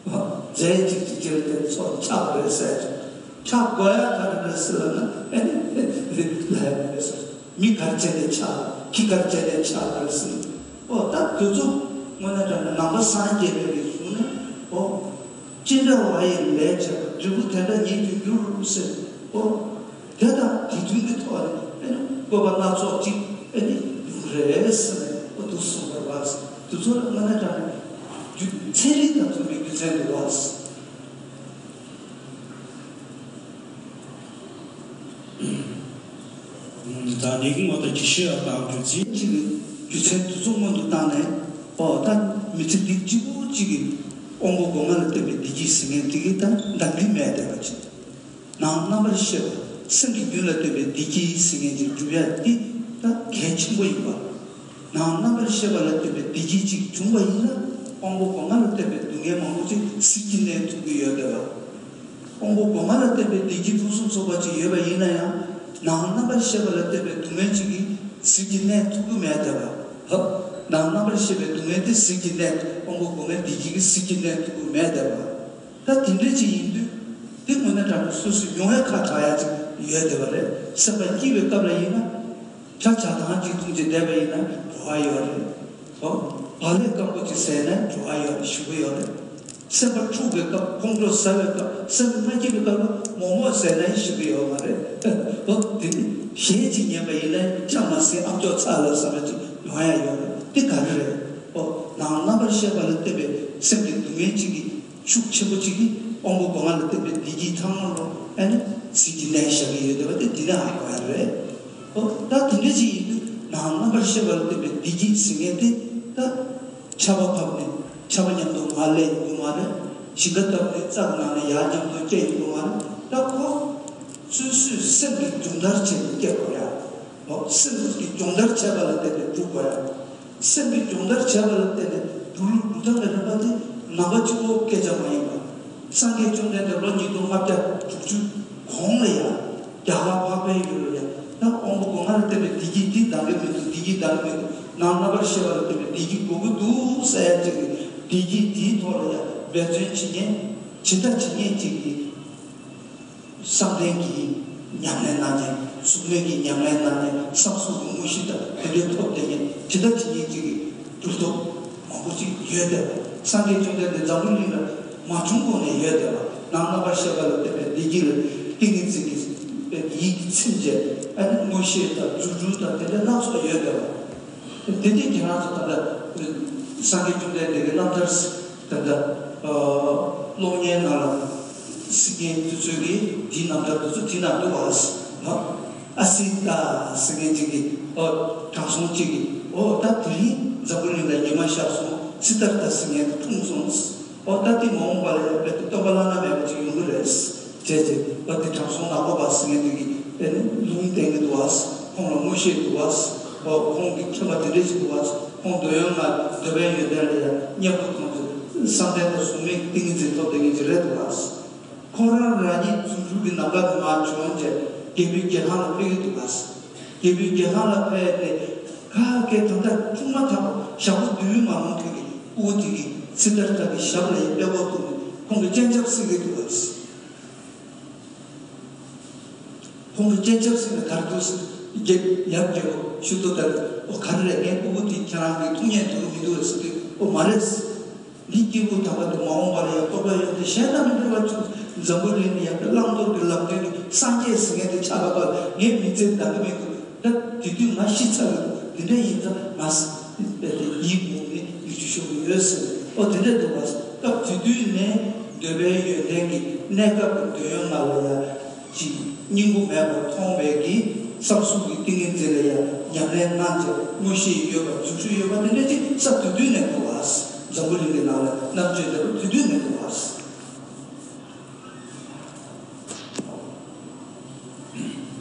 རྫས་གཅིག་གཅིག་ཅིག་ལ་བརྟེན་ཚོགས་ཆགས་པ་རེད་ཟེར་ཀྱང་། ཆགས་དགོས་ཡ་ག་རེ་རེད་ཟེར་ལབ་ན་ཨེ་ནི་ལབ་ཡ་མེད་ཟེར། མི་ག་རེ་བྱས་ནས་ཆགས། ཁྱི་ག་རེ་བྱས་ནས་ཆགས་པ་རེད་ཟེར། འོ་ད་དེ་ཚོ་དངོས་གནས་དྲང་གནས་ནང་པ་སངས་རྒྱས་པའི་རིགས་གསུངས་ནས། འོ། ཅི་འདྲ་བ་ཡི་ལས་བྱས་པ་འབྲས་བུ་དེ་འདྲ་ཉིད་དུ་འགྱུར་ཟེར། འོ། དེ་དང་དེ་མཐུན་གྱི་ཐོག་ནས་ཨེ་ནི་བཀོད་པ་སྣ་ཚོགས་ཅིག་ཨེ་ནི་ཡོང་གི་རེད་ཟེར་ནས་འོ་འདུག་གསུངས་པ་རེད་བ། དེ་ཚོ་ལ་དངོས་གནས་དྲང་གནས་རྒྱུ་ཚན་རིག་དང་མཐུན་པའི་རྒྱུ་མཚན་འདུག་བ། ད་ནི་ངོ་ད་ཇི་ཤེས་ཨ་དང་རྒྱུ་མཚན་གཅིག་གི་རྒྱུ་མཚན་དེ་ཚོ་སྔོན་དུ་བཏང་ནས། ཨོ་ད་མི་ཚེ་འདི་གཅིག་པུ་གཅིག་གི་དབང་པོ་སྒོ་ལྔ་ལ་བརྟེན་པའི་བདེ་སྐྱིད་ཟེར་མཁན་དེ་གི་ད་འདང་གི་མེད་བསྡད་པ་ཅིག་ནང་རྣམ་པར་ཤེས་པ་སེམས་ཀྱི་རྒྱུད་ལ་ལྟོས་པའི་བདེ་སྐྱིད་ཟེར་མཁན་ཅིག་སྒྲུབ་ཡ་འདི་ད་གལ་ཆེན་པོ་ཡིན་པ། ནང་རྣམ་པར་ཤེས་པ་ལ་ལྟོས་པའི་བདེ་སྐྱིད་ཅིག་བྱུང་བ་ཡིན་ན་དབང་པོ་སྒོ་ལྔ་ལ་ལྟོས་པའི་སྡུག་བསྔལ་མང་པོ་ཅིག་ཟིལ་གྱིས་གནོན་ཐུབ་ཀྱི་ཡོད་བསྡད་པ། དབང་པོ་སྒོ་ལྔ་ལ་ལྟོས་པའི་བདེ་སྐྱིད་ཕུན་སུམ་ཚོགས་པ་ཅིག་ཡོད་པ་ཡིན་ན་ཡང་། ནང་རྣམ་པར་ཤེས་པ་ལ་ལྟོས་པའི་སྡུག་བསྔལ་ཅིག་གིས་ཟིལ་གྱིས་གནོན་ཐུབ་ཀྱི་མེད་བསྡད་པ། ནང་རྣམ་པར་ཤེས་པའི་སྡུག་བསྔལ་དེ་ཟིལ་གྱིས་གནོན། དབང་པོ་སྒོ་ལྔའི་བདེ་སྐྱིད་ཀྱིས་ཟིལ་གྱིས་གནོན་ཐུབ་ཀྱི་མེད་བསྡད་པ། ད་དེ་འདྲ་ཅིག་ཡིན་དུས། དེ་དངོས་གནས་དྲང་གནས་སོ་སོས་མྱོང་བའི་ཁ་གྲག་ཡ་ཅིག་ཡོད་བསྡད་པ་རེད། སེམས་པ་སྐྱིད་པའི་སྐབས་ལ་ཡིན་ན། ཇ་ཇ་ཐང་ཅིག་འཐུང་བྱས་བསྡད་པ་ཡིན་ན་བྲོ་བ་ཡོད་རེད། ཨོ། བག་ལེབ་སྐམ་པོ་ཅིག་ཟས་ན་བྲོ་བ་ཡོད་རེད། ཞིམ་པོ་ཡོད་རེད། སེམས་པ་འཁྲུགས་པའི་སྐབས། ཁོང་ཁྲོ་ཟ་བའི་སྐབས། སེམས་མ་སྐྱིད་པའི་སྐབས་ལ་མོག་མོག་ཟས་ན་ཞིམ་པོ་ཡོད་མ་རེད། ཨོ། དེ་ནི་གཞས་ཅིག་ཉན་པ་ཡིན་ན་ཅང་མ་ཟད་ཨམ་ཅོག་ཚ་ལ་བསམ་པ་ཅིག་ཡོང་ཡ་ཡོད་རེད། དེ་ག་རེ་རེད། ཨོ། ནང་རྣམ་པར་ཤེས་པ་ལ་ལྟོས་པའི་སེམས་ཀྱི་སྡུག་བསྔལ་ཅིག་གིས། ཤུགས་ཆེན་པོ་གཅིག་གིས་དབང་པོ་སྒོ་ལྔ་ལ་བརྟེན་པའི་བདེ་སྐྱིད་ཚང་མ་ལོ་ཨ་ནི་ཟིལ་གྱིས་གནོན་བཞག་གི་ཡོད་བསྡད་པ་དེ་འདི་ནས་ཧ་གོ་ཡ་རེད། ཨོ་ད་དེ་འདྲ་ཅིག་ཡིན་དུས་ནང་རྣམ་པར་ཤེས་པ་ལ་བརྟེན་པའི་བདེ་སྐྱིད་ཟེར་མཁན་དེ་ད་ཆར་པ་བབས་ནས་ཆར་པ་མཉམ་དུ་མར་སླེབས་ཡོང་གི་མ་རེད། ཞིང་ཁ་བཏབ་ནས་རྩྭ་གི་ནང་ནས་ཡར་མཉམ་དུ་སྐྱེ་ཡོང་གི་མ་རེད། ད་ཁོ་སོ་སོའི་སེམས་ཀྱི་སྦྱོང་བརྡར་བྱས་ནས་སྐྱེ་དགོས་ཡ། ཨོ་སེམས་ཀྱི་སྦྱོང་བརྡར་བྱས་པ་ལ་བརྟེན་ནས་འགྲུབ་དགོས་ཡ། སེམས་ཀྱི་སྦྱོང་བརྡར་བྱས་པ་ལ་བརྟེན་ནས་འགྲོ་ལུགས་འགྲོ་སྟངས་ཀྱི་རིམ་པ་དེ་ནམ་མཁའ་གཅིག་པོ་སྐད་ཆ་མ་ཡིན་པ། སངས་རྒྱས་བཅོམ་ལྡན་འདས་ལོ་ཉིས་སྟོང་ལྔ་བརྒྱ་དྲུག་ཅུ་གོང་ལ་ཡང་རྒྱ་གར་འཕགས་པའི་ཡུལ་ལ་ཡང་ད་དབང་པོ་སྒོ་ལྔ་ལ་བརྟེན་པའི་བདེ་སྐྱིད་འདི་འདང་གི་མི་འདུག་བདེ་སྐྱིད་འདང་གི་མི་འདུག་ནང་རྣམ་པར་ཤེས་པ་ལ་བརྟེན་པའི་བདེ་སྐྱིད་དགོས་ཀྱི་འདུག་ཟེར་ཡ་ཅིག་གིས་བདེ་སྐྱིད་འདིའི་ཐོག་ལ་ཡང་འབད་བརྩོན་བྱེད་མཁན་ཇི་ལྟ་ཇི་སྙེད་ཅིག་གིས། བསམ་གཏན་གྱི་ཉམས་ལེན་གནང་མཁན། གཟུགས་མེད་ཀྱི་ཉམས་ལེན་གནང་མཁན། བསམ་གཟུགས་ཀྱི་དངོས་གཞི་དང་དེ་འདྲའི་ཐོབ་བསྡད་མཁན་ཇི་ལྟ་ཇི་སྙེད་ཅིག་གི་གྱུར་ཐོབ་མང་པོ་ཅིག་ཡོད་བསྡད་པ། སངས་རྒྱས་བཅོམ་ལྡན་འདས་འཛམ་བུ་གླིང་ལ་མ་བྱུང་གོང་ནས་ཡོད་བསྡད་པ། ནང་རྣམ་པར་ཤེས་པ་ལ་བརྟེན་པའི་བདེ་སྐྱིད་ལ་ཏིང་ངེ་འཛིན་གྱི་ཡིད་ཀྱིས་ཚིམ་བྱས། ཨ་ནི་མངོན་ཤེས་དང་རྫུ་འཕྲུལ་དང་དེ་འདྲ་སྣ་ཚོགས་ཡོད་བསྡད་པ། དེ་དུས་ཁྱེད་རང་ཚོ་ད་ལྟ་སངས་རྒྱས་བཅོམ་ལྡན་འདས་ཀྱི་རྣམ་ཐར། ད་ལྟ་ཨ་གློག་བརྙན་ནང་ལ་གཟིགས་མཁན་དེ་ཚོས་ཀྱིས་དེའི་རྣམ་ཐར་དེ་ཚོ་དེ་ན་འདུག་ཨ། ཨ་སི་ཏ་ཟེར་མཁན་ཅིག་གིས་ཨོ་དྲང་སྲོང་གཅིག་གིས་ཨོ་ད་དེ་རིང་འཛམ་བུ་གླིང་ལ་ཉི་མ་ཤར་སོང་། སི་ཏ་ར་ཏ་ཟེར་མཁན་དེ་འཁྲུངས་སོང་། ཨོ་ད་དེ་མ་འོངས་པ་ལ་ཡང་རྦད་དེ་སྟོན་པ་བླ་ན་མེད་པ་ཅིག་ཡོང་གི་རེད། བྱས་རྗེས་ཨོ་དེ་དྲང་སྲོང་ནག་པོ་པ་ཟེར་མཁན་དེ་གིས་ཨེ་ནི་ལུང་བསྟན་གྱི་འདུག་ཨ། ཁོང་ལ་མངོན་ཤེས་འདུག་ཨ། ཨོ་ཁོང་གིས་མཁྱེན་པ་དེ་འདྲས་ཅིག་འདུག་ཨ། ཁོང་འདོད་ཡོན་ལྔ་འདོད་པའི་ཡོན་ཏན་ལ་ཡང་མཉེས་པོ་མཐོང་ཚེ་བསམ་གཏན་དང་གཟུགས་མེད་ཀྱི་ཏིང་ངེ་འཛིན་ཐོབ་བསྡད་མཁན་ཅིག་རེད་འདུག་ཨ། ཁོང་རང་རང་ཉིད་རྫུ་འཕྲུལ་གྱི་ནམ་མཁའ་ནས་མར་བྱོན་བྱས་རྒྱལ་པོའི་རྒྱལ་ཁང་ལ་ཕེབས་ཀྱི་འདུག་ག་རྒྱལ་པོའི་རྒྱལ་ཁང་ལ་ཕེབས་ཏེ་ག་གེ་ད་ལྟ་བཅུག་མ་ཐག་པ་ཞག་པོ་བདུན་མ་ལོན་དུས་ཀྱི་སྤུ་གུ་དེ་གིས་སི་ཏཱ་ར་ཏ་གི་ཞབས་ལ་ཡར་ཀླད་ཀོར་གཏུགས་ནས་ཁོང་གི་སྤྱན་ཆབ་བསིལ་གྱི་འདུག་ག་ཁོང་གི་སྤྱན་ཆབ་བསིལ་ནས་ག་རེ་འདུག་ཟེར། རྒྱལ་ཡབ་རྒྱལ་པོ་ཞུ་དོ་ལྟར་ཨོ་ག་རེ་རེད། ངའི་སྤུ་གུ་དེ་ཁྱེད་རང་གིས་ཐུགས་མཉེས་འདུག་མི་འདུག་ཟེར་དུས་ཨོ་མ་རེད། འདི་སྐྱེས་བུ་དམ་པ་དེ་མ་འོངས་པ་ལ་ཡང་རྟོགས་པ་ཡོད་དེ་གཞན་དང་མི་འདྲ་བ་བྱུང་། འཛམ་བུ་གླིང་ནས་ཡང་བླང་དོར་གྱི་ལམ་སྟོན་གྱི་སངས་རྒྱས་ཟེར་མཁན་དེ་ཆགས་པ་ལ་ངའི་མི་ཚེ་འདང་གི་མི་འདུག་ད་དེ་དུས་ང་ཤི་ཚར་ཡོད། དེ་འདྲ་ཡིན་ཙང་ང་ཡིད་མུག་ནས་མིག་ཆུ་ཤོར་གྱི་ཡོད་ཟེར། ཨོ་དེ་འདྲ་འདུག་བ། སྐབས་དེ་དུས་ནས་འདོད་པའི་ཡོན་ཏན་གྱི་གནས་སྐབས་ཀྱི་འདོད་ཡོན་ལྔ་ལ་ཡང་ཅིག་སྙིང་པོ་མེད་པར་མཐོང་བའི་གི་བསམ་གཟུགས་ཀྱི་ཏིང་ངེ་འཛིན་ལ་ཡང་ ཉམས་ལེན་གནང་བྱས་མངོན་ཤེས་ཡོད་པ་རྫུ་འཕྲུལ་ཡོད་པ་དེ་འདྲ་ཅིག་ས་དེ་དུས་ནས་འདུག་བ། འཛམ་བུ་གླིང་གི་ནང་ལ་རྣམ་དཔྱོད་ལྡན་པ་དེ་དུས་ནས་འདུག་བ།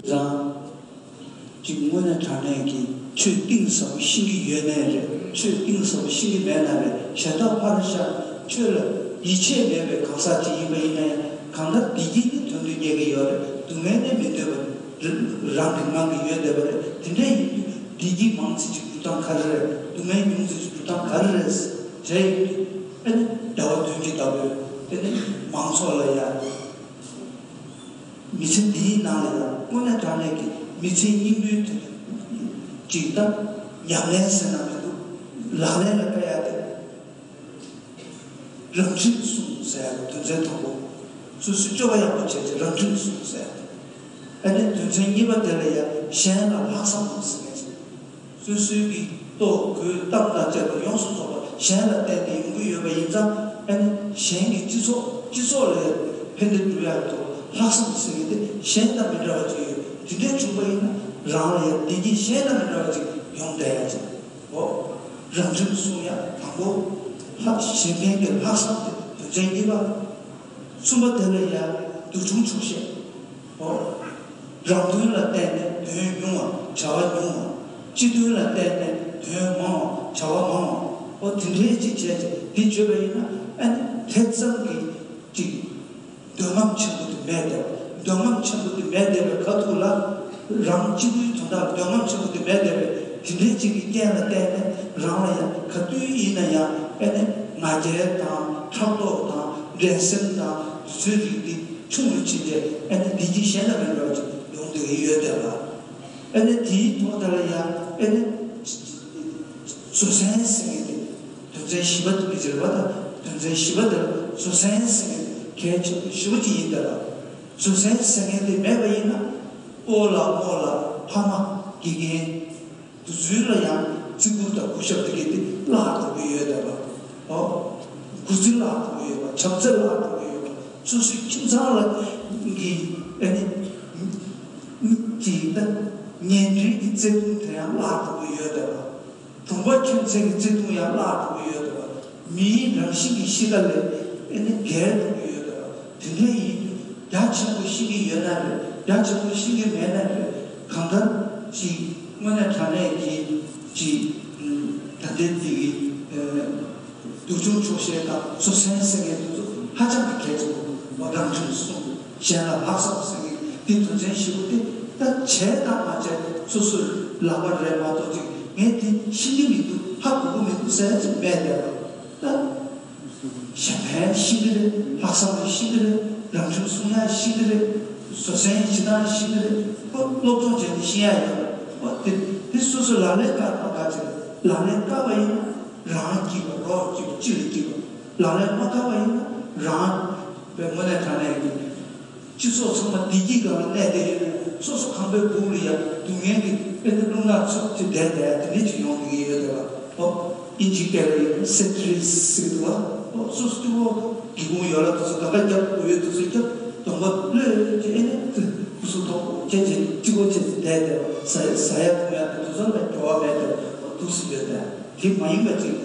རང་ཅིག་དངོས་གནས་དྲང་གནས་ཀྱི་ཆོས་གཏིང་ཟབ་པོ་ཤེས་ཀྱི་ཡོད་ནའི་རེད། ཆོས་གཏིང་ཟབ་པོ་ཤེས་ཀྱི་མེད་ན་རེད། གཞན་དག་ཕར་བཞག་ཆོས་ལ་ཡིད་ཆེས་མེད་པའི་གང་ཟག་ཅིག་ཡིན་པ་ཡིན་ན་ཡང་། གང་ལྟར་བདེ་སྐྱིད་ནི་དོན་དུ་གཉེར་གྱི་ཡོད་རེད། སྡུག་བསྔལ་ནི་མི་འདོད་པ་རང་གི་ངང་གིས་ཡོད་བསྡད་པ་རེད། དེ་འདྲ་ཡིན་དུས་བདེ་སྐྱིད་མང་ཙམ་ཅིག་འགྲུབ་སྟངས་ག་རེ་རེད། སྡུག་བསྔལ་ཉུང་ཙམ་ཅིག་འགྲུབ་སྟངས་ག་རེ་རེད། དེ་ཡིན་དུས་ཨ་ནི་ཟླ་བ་བདུན་གྱི་ཟླ་བོས་དེ་ནི་མང་ཚོགས་ལ་ཡང་མི་ཚེ་འདིའི་ནང་ལ་ཡང་དངོས་གནས་དྲང་གནས་ཀྱི་མི་ཚེའི་སྙིང་པོའི་དོན་ཅིག་ད་ཉམས་ལེན་ཟེར་ན་མི་འདུག་ལག་ལེན་ལ་བཀལ་ཡ་དེ། རང་ཁྲིམས་སྲུང་ཟེར་ཡ་དོན་ཚན་དང་པོ། སོ་སོའི་སྤྱོད་པ་ཡག་པོ་བྱས་ཏེ་རང་ཁྲིམས་སྲུང་ཟེར་ཡ་དེ། ཨ་ནི་དོན་ཚན་གཉིས་པ་དེ་ལ་ཡང་གཞན་ལ་ལྷག་བསམ་ཟེར་མཁན་ཞིག་སོ་སོའི་གི་ལྟོ་གོས་གཏམ་དང་བཅས་པ་ཡོངས་སུ་རྫོགས་པ་གཞན་ལ་བརྟེན་ཏེ་ཡོང་གི་ཡོད་པ་ཡིན་ཙང་། ཨ་ནི་གཞན་གྱི་སྤྱི་ཚོགས་སྤྱི་ཚོགས་ལ་ཕན་བདེ་སྒྲུབ་ཡག་ཐོག་ལྷག་བསམ་ཟེར་མཁན་དེ་གཞན་དང་མི་འདྲ་བ་ཅིག་ཡོད། དེ་འདྲའི་བྱུང་པ་ཡིན་ན་རང་ལ་ཡང་བདེ་སྐྱིད་གཞན་དང་མི་འདྲ་བ་ཅིག་ཡོང་བསྡད་ཡག་ཅིག་འོ། རང་ཁྲིམས་སྲུང་ཡ་དང་པོ། ལྷག་གཞན་ཕན་གྱི་ལྷག་བསམ་དེ་དོན་ཚན་གཉིས་པ། གསུམ་པ་དེ་ལ་ཡ་འདུ་བྱུང་ཆོག་ཤེས། འོ། རང་དོན་ལ་བརྟེན་ནས་དོན་ཉུང་བ་བྱ་བ་ཉུང་བ། སྤྱི་དོན་ལ་བརྟེན་ནས་དོན་མང་བ་བྱ་བ་མང་བ། འོ་དེ་འདྲའི་ཅིག་བྱས་ཏེ་འདི་བརྗོད་པ་ཡིན་ན་ཨ་ནི་དེ་ཙམ་གྱི་ཅིག་འདོད་རྔམ་ཆེན་པོ་དེ་མེད་བསྡད་པ། འདོད་རྔམ་ཆེན་པོ་དེ་མེད་བསྡད་པའི་ཁ་ཐུག་ལ། རང་སྤྱི་བོའི་དོན་དག་ལ་འདོད་རྔམ་ཆེན་པོ་དེ་མེད་བསྡད་པའི་དེ་འདྲའི་ཅིག་གི་རྐྱེན་ལ་བརྟེན་ནས་རང་ལ་ཡང་ག་དུས་ཡིན་ན་ཡང་ཨེ་ནི་ང་རྒྱལ་དང་ཕྲག་དོག་དང་འགྲན་སེམས་དང་འདི་ཚོའི་རིགས་འདི་ཆུང་རུ་ཕྱིན་ཏེ་ཨེ་ནི་བདེ་སྐྱིད་གཞན་དང་མི་འདྲ་བ་ཅིག་ཡོང་བསྡད་ཀྱི་ཡོད་བསྡད་པ། ཨེ་ནི་དེའི་ཐོག་དེ་ལ་ཡང་ཨེ་ནི་བཟོད་བསྲན་ཟེར་མཁན་དེ། དོན་ཚན་བཞི་པ་དེ་མི་བྱེད་པ་དང་དོན་ཚན་བཞི་པ་དེ་ལ་བཟོད་བསྲན་ཟེར་མཁན་གལ་ཆེན་པོ་ཞེ་པོ་ཅིག་ཡིན་པ་ལ། བཟོད་བསྲན་ཟེར་མཁན་དེ་མེད་པ་ཡིན་ན། སྤོ་ལགས་རྨོ་ལགས་ཕ་མ་དགེ་རྒན་དེ་ཚོ་ལ་ཡང་བརྩི་བཀུར་དང་གུས་ཞབས་དེ་གས་དེ་བརླག་འགྲོ་གི་ཡོད་བསྡད་པ། ཨོ། གུས་བརྩི་བརླག་འགྲོ་གི་ཡོད་པ། བྱམས་བརྩེ་བརླག་འགྲོ་གི་ཡོད་པ། སོ་སོའི་ཁྱིམ་ཚང་ལ་གི་ཨ་ནི་ཅིག་ད་ཉེ་འབྲེལ་གྱི་བརྩེ་དུང་དེ་ཡང་བརླག་འགྲོ་གི་ཡོད་བསྡད་པ། གྲོང་པ་ཁྱིམ་མཚེས་ཀྱི་བརྩེ་དུང་ཡང་བརླག་འགྲོ་གི་ཡོད་འདུག་མིའི་རང་བཞིན་གྱི་གཤིས་ཀ་ལས་ཨེ་ནི་འགལ་འགྲོ་གི་ཡོད་འདུག་དེ་འདྲ་ཡིན་དུས་རྒྱ་ཆེན་པོ་ཤེས་ཀྱི་ཡོད་ན་རེད། རྒྱ་ཆེན་པོ་ཤེས་ཀྱི་མེད་ན་རེད། གང་ལྟར་ཅིག་དངོས་གནས་དྲང་གནས་ཀྱི་ཅིག་ད་ལྟའི་འདི་གི་འདུ་བྱུང་ཆོག་ཤེས་དང་བཟོད་བསྲན་ཟེར་མཁན་དེ་ཚོ་ཧ་ཅང་གི་གལ་ཆེན་པོ། རང་ཁྲིམས་སྲུང་། གཞན་ལ་ལྷག་བསམ་ཟེར་མཁན་འདི་དོན་ཚན་བཞི་པོ་དེ་ད་བྱས་དང་མ་བྱས་སོ་སོའི་ལག་པ་རེད་མ་གཏོགས་ཅིག་ངས་འདི་ཤེས་ཀྱི་མི་འདུག་ཧ་གོ་གི་མི་འདུག་ཟེར་ཡ་ཅིག་མེད་བསྡད་པ། ད་གཞན་ཕན་ཤེས་ཀྱི་རེད། ལྷག་བསམ་ལ་ཤེས་ཀྱི་རེད། རང་ཁྲིམས་སྲུང་ཡ་ཤེས་ཀྱི་རེད། བཟོད་བསྲན་བྱེད་སྟངས་ཤེས་ཀྱི་རེད། ཨོ་སློབ་སྦྱོང་བྱས་ནས་ཤེས་ཡ་ཡོད་རེད། ཨོ་དེ་དེ་སོ་སོ་ལག་ལེན་བཀལ་བ་ག་ཚོད་ལག་ལེན་བཀལ་བ་ཡིན་ན་རང་སྐྱིད་པ་རོགས་སྐྱིད་པ་སྤྱི་ལ་སྐྱིད་པ། ལག་ལེན་མ་བཀལ་བ་ཡིན་ན་རང་བའི་དངོས་གནས་དྲང་གནས་ཀྱི་སྤྱི་ཚོགས་ཚང་མ་བདེ་སྐྱིད་སྒང་ལ་གནས་བསྡད་ཡོད་ན། སོ་སོ་ཁང་པའི་སྦུག་ལ་ཡ་སྡུག་བསྔལ་གྱི་དཔེ་འདི་རླུང་ནག་ཚུབ་ཅིག་བསྡད་བསྡད་ཡ་དེ་འདྲ་ཅིག་ཡོང་བསྡད་ཀྱི་ཡོད་བསྡད་པ། ཨོ། ཨིན་ཇིའི་སྐད་ལ་ཡིན་ན་སེ་ཊི་རེ་སི་ཟེར་གྱི་འདུག་བ། ཨོ། སོ་སོ་གཅིག་པོ་སྒེའུ་ཁུང་ཡོལ་ལ་དུས་ཚོད་ག་ག་རྒྱབ་དགོས་ཡོད་དུས་ཚོད་རྒྱབ། གདོང་པ་གློད་ཀྱི་ཨེ་ནས་སྐུ་གཟུགས་ཐོག་ཁྱེད་ཀྱིས་གཅིག་པོ་བྱས་ཏེ་བསྡད་བསྡད་པ། ཟ་ཟ་ཡ་འཐུང་ཡ་དེ་དུས་ཚོད་ལ་འགྱུར་བ་མེད་དེ་འདུག་སེ་ཡོད་དེ། དེ་མ་ཡིན་པ་ཅིག་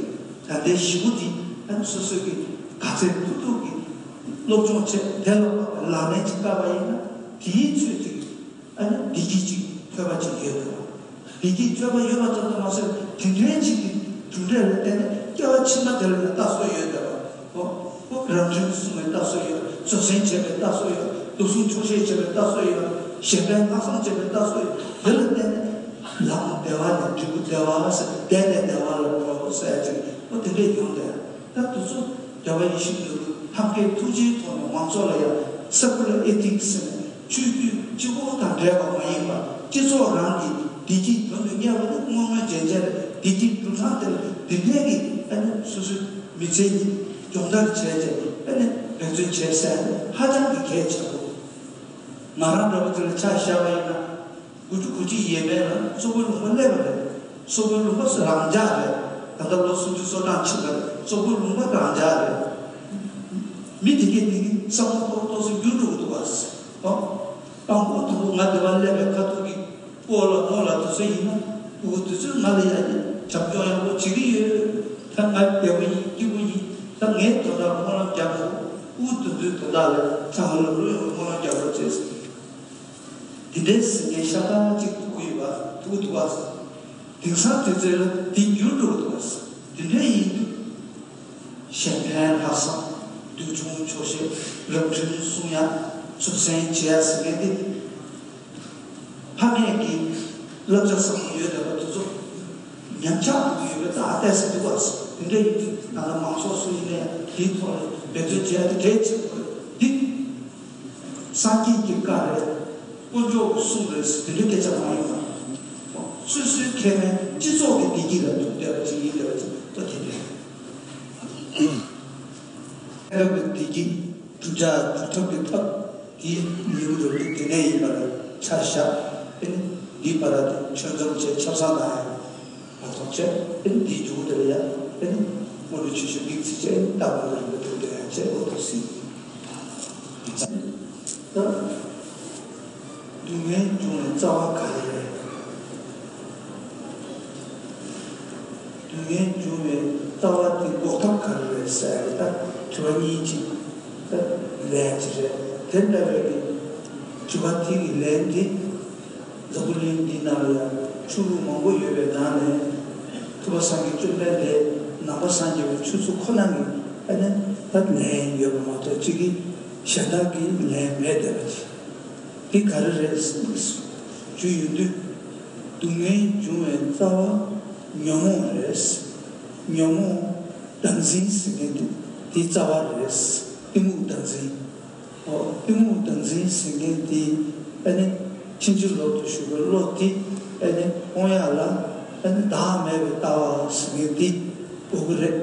ད་ལྟའི་བཞི་པོ་འདི་ཨ་ནི་སོ་སོ་གི་ག་ཚད་ཐུབ་ཐུབ་ཀྱི་སློབ་སྦྱོང་བྱས་དེ་ལ་དཔག་པའི་ལག་ལེན་ཅིག་བསྟར་བ་ཡིན་ན་དེའི་ཚོད་ཅིག་ཨ་ནི་བདེ་སྐྱིད་ཅིག་ཐོབ་པ་ཅིག་ཡོད་དོ། བདེ་སྐྱིད་ཐོབ་པ་ཡོད་པ་ཙམ་དུ་མ་ཟད་དེ་འདྲའི་ཅིག་གི་གྲུབ་འབྲས་ལ་བརྟེན་ནས་སྐྱེ་བ་ཕྱི་མ་དེ་ལ་ཡང་བལྟ་སྲོལ་ཡོད་དོ། ཨོ། ཨོ། རང་ཁྲིམས་སྲུང་བའི་བལྟ་སྲོལ་ཡོད། བཟོད་བསྲན་བྱས་པའི་བལྟ་སྲོལ་ཡོད། འདུ་སྲུང་ཆོག་ཤེས་བྱས་པའི་བལྟ་སྲོལ་ཡོད། གཞན་ཕན་ལྷག་བསམ་བྱས་པའི་བལྟ་སྲོལ་ཡོད། དེ་ལ་བརྟེན་ནས་ལམ་བདེ་བ་ནས་འབྲས་བུ་བདེ་བ་ཟེར། བདེ་ནས་བདེ་བ་ལ་འགྲོ་ཟེར་ཅིག་ཨོ་དེ་འདྲས་ཡོང་དེ། ད་དུས་ཚོད་འདོད་པ་ཡིད་བཞིན་ནོར་བུ་ཐབས་མཁས་ཐུགས་རྗེའི་ཐོག་ནས་མང་ཚོགས་ལ་ཡང་སེ་ཀུ་ལར་ཨེ་ཐིག་སི་ཟེར་ནས་ཆོས་བརྒྱུད་གཅིག་པོ་དང་འབྲེལ་བ་མ་ཡིན་པ་སྤྱི་ཚོགས་རང་གི་བདེ་སྐྱིད་དོན་དུ་གཉེར་བ་ནི་དངོས་དངོས་རྗེན་རྗེན་རེད། བདེ་སྐྱིད་སྒྲུབ་སྟངས་དེ་ལ་འདི་འདྲས་ཀྱི་ཨ་ནི་སོ་སོའི་མི་ཚེ་གཉིས་སྦྱོང་བརྡར་བྱས་རྗེས་ཨ་ནི་འབད་བརྩོན་བྱས་ཟེར་ཧ་ཅང་གི་གལ་ཆེན་པོ། ང་རང་འདྲ་བོ་དེ་ལ་ཆ་བཞག་པ་ཡིན་ན། དགུ་བཅུ་གོ་གཅིག་ཡས་མས་ལ་སོག་པོའི་ལུང་པ་སླེབས་པ་རེད། སོག་པོའི་ལུང་པ་སུ་རང་འཇགས་རེད། ད་ལྟ་ལོ་སུམ་ཅུ་སོ་གྲངས་ཕྱིན་པ་རེད། སོག་པོའི་ལུང་པ་རང་འཇགས་རེད། མི་དེ་གས་དེ་གི་བསམ་བློ་ཏོག་ཏོག་ཙམ་འགྱུར་འགྲོ་གི་འདུག་བ། ཨོ། དང་པོ་དང་པོ་ང་དེ་བ་སླེབས་པའི་ཁ་ཐུག་གི་སྤོ་ལགས་རྨོ་ལགས་དེ་ཚོ་ཡིན་ན། ཨོ་དུས་ཚོད་ང་ལ་ཡ་ནི་བྱམས་སྐྱོང་ཡག་པོ་བྱེད་ཀྱི་ཡོད། ད་ང་བདེ་པོ་ཡིན་སྐྱིད་པོ་ཡིན། ད་ངའི་དོན་དག་སྨོན་ལམ་རྒྱག་དགོས། ཨུ་དུ་དུའི་དོན་དག་ལ་ཚང་མ་ལ་རོགས་ཡོང་སྨོན་ལམ་རྒྱག་རོགས་བྱེད། དེ་འདྲའི་ཟིན་ངན་ཤ་སྟག་ཅིག་ཐུག་གི་ཡོད་པ་ཐུག་འདུག་བ། དེང་སང་དུས་ཚོད་ལ་དེ་འགྱུར་འགྲོ་གི་འདུག་བ། དེ་འདྲ་ཡིན་དུས། གཞན་ཕན་ལྷག་བསམ། འདུལ་སྦྱོང་ཆོག་ཤེས། རབ་འབྲིང་སྲུང་ཡ། ཚོགས་ཟན་བྱེད་ཡ་ཟེར་མཁན་དེ། ཕ་མེས་ཀྱི་བསླབ་བྱ་བཟང་པོ་ཡོད་བསྡད་པ་དེ་ཚོ་ཉམས་ཆག་འགྲོ་གི་ཡོད་པའི་བརྡ་གཏད་ས་འདུག་བ། དེ་འདྲ་ཡིན་དུས་ང་ཚོ་མང་ཚོགས་སུ་ཡིན་ནའི་དེའི་ཐོག་ལ་འབད་བརྩོན་བྱེད་ཡ་དེ་གལ་ཆེན་པོ་རེད། འདི། སངས་རྒྱས་ཀྱི་བཀའ་རེད། དཀོན་མཆོག་གི་གསུང་རེད་ཟེར་དེ་འདྲའི་སྐད་ཆ་མ་ཡིན་པ། སོ་སོའི་ཁེ་ཕན་སྤྱི་ཚོགས་ཀྱི་བདེ་སྐྱིད་ལ་ཐུག་བསྡད་པ་ཅིག་ཡིན་བསྡད་པ་ཅིག་ད་དེ་འདྲ། ཁེ་ཕན་གྱི་བདེ་སྐྱིད་འགྲུབ་བྱ་འགྲུབ་ཐབས་ཀྱི་ཐབས་དེའི་ལེའུ་རེ་རེ་དེ་ནས་ཡིན་པ་ལ་ཆ་བཞག་ཨེ་ནི་འདིའི་བར་དུ་ཆོས་མཚམས་བཅས་ཆབ་གསང་དང་ཡང་། མ་གཏོགས་བྱས་ཨེ་ནི་འདིའི་མཇུག་དེ་ལ་ཡང་ཨེ་ནི་དངོས་གྲུབ་ཆོས་ཞབས་ཀྱི་ཚིགས་བཅད་ལྟ་བུ་རིང་པོ་དེ་འདྲ་ཡང་བྱས་འོ་ཐུགས་སྲིད། ད་སྡུག་བསྔལ་འབྱུང་བའི་རྩ་བ་ག་རེ་རེད། སྡུག་བསྔལ་འབྱུང་བའི་རྩ་བ་དེ་འགོག་ཐབས་ག་རེ་རེད་ཟེར་ཡ་ད་དྲི་བ་གཉིས་ཅིག་ད་ལན་ཅིག་རེད། དེ་ལྟ་བུའི་གི་དྲི་བ་དེ་གི་ལན་དེ། འཛམ་བུ་གླིང་འདི་ནང་ལ་ཡང་ཆོས་ལུགས་མང་པོ་ཡོད་པའི་ནང་ནས་ཐུབ་པ་སངས་རྒྱས་བཅོམ་ལྡན་འདས་ནང་པ་སངས་རྒྱས་པའི་ཆོས་ཚོགས་ཁོ་ན་གི་ཨ་ནི་ད་ལན་ཡོད་པ་མ་གཏོགས་གཅིག་གི་གཞན་དག་གི་ལན་མེད་བསྡད་པ་ཅིག་འདི་ག་རེ་རེད་ཞུ་ཡོང་དུས། སྡུག་བསྔལ་འབྱུང་བའི་རྩ་བ་ཉོན་མོངས་རེད། ཉོན་མོངས་བདག་འཛིན་ཟེར་མཁན་དེ་དེའི་རྩ་བ་རེད། གཏི་མུག་བདག་འཛིན། ཨོ། གཏི་མུག་བདག་འཛིན་ཟེར་མཁན་དེ་ཨ་ནི་ཕྱིན་ཅི་ལོག་ཏུ་ཞུགས་པའི་བློ་དེ་ཨ་ནི་སྤོང་ཡག་ལ་ཨ་ནི་བདག་མེད་པའི་ལྟ་བ་ཟེར་མཁན་དེ་དགོས་ཀྱི་རེད་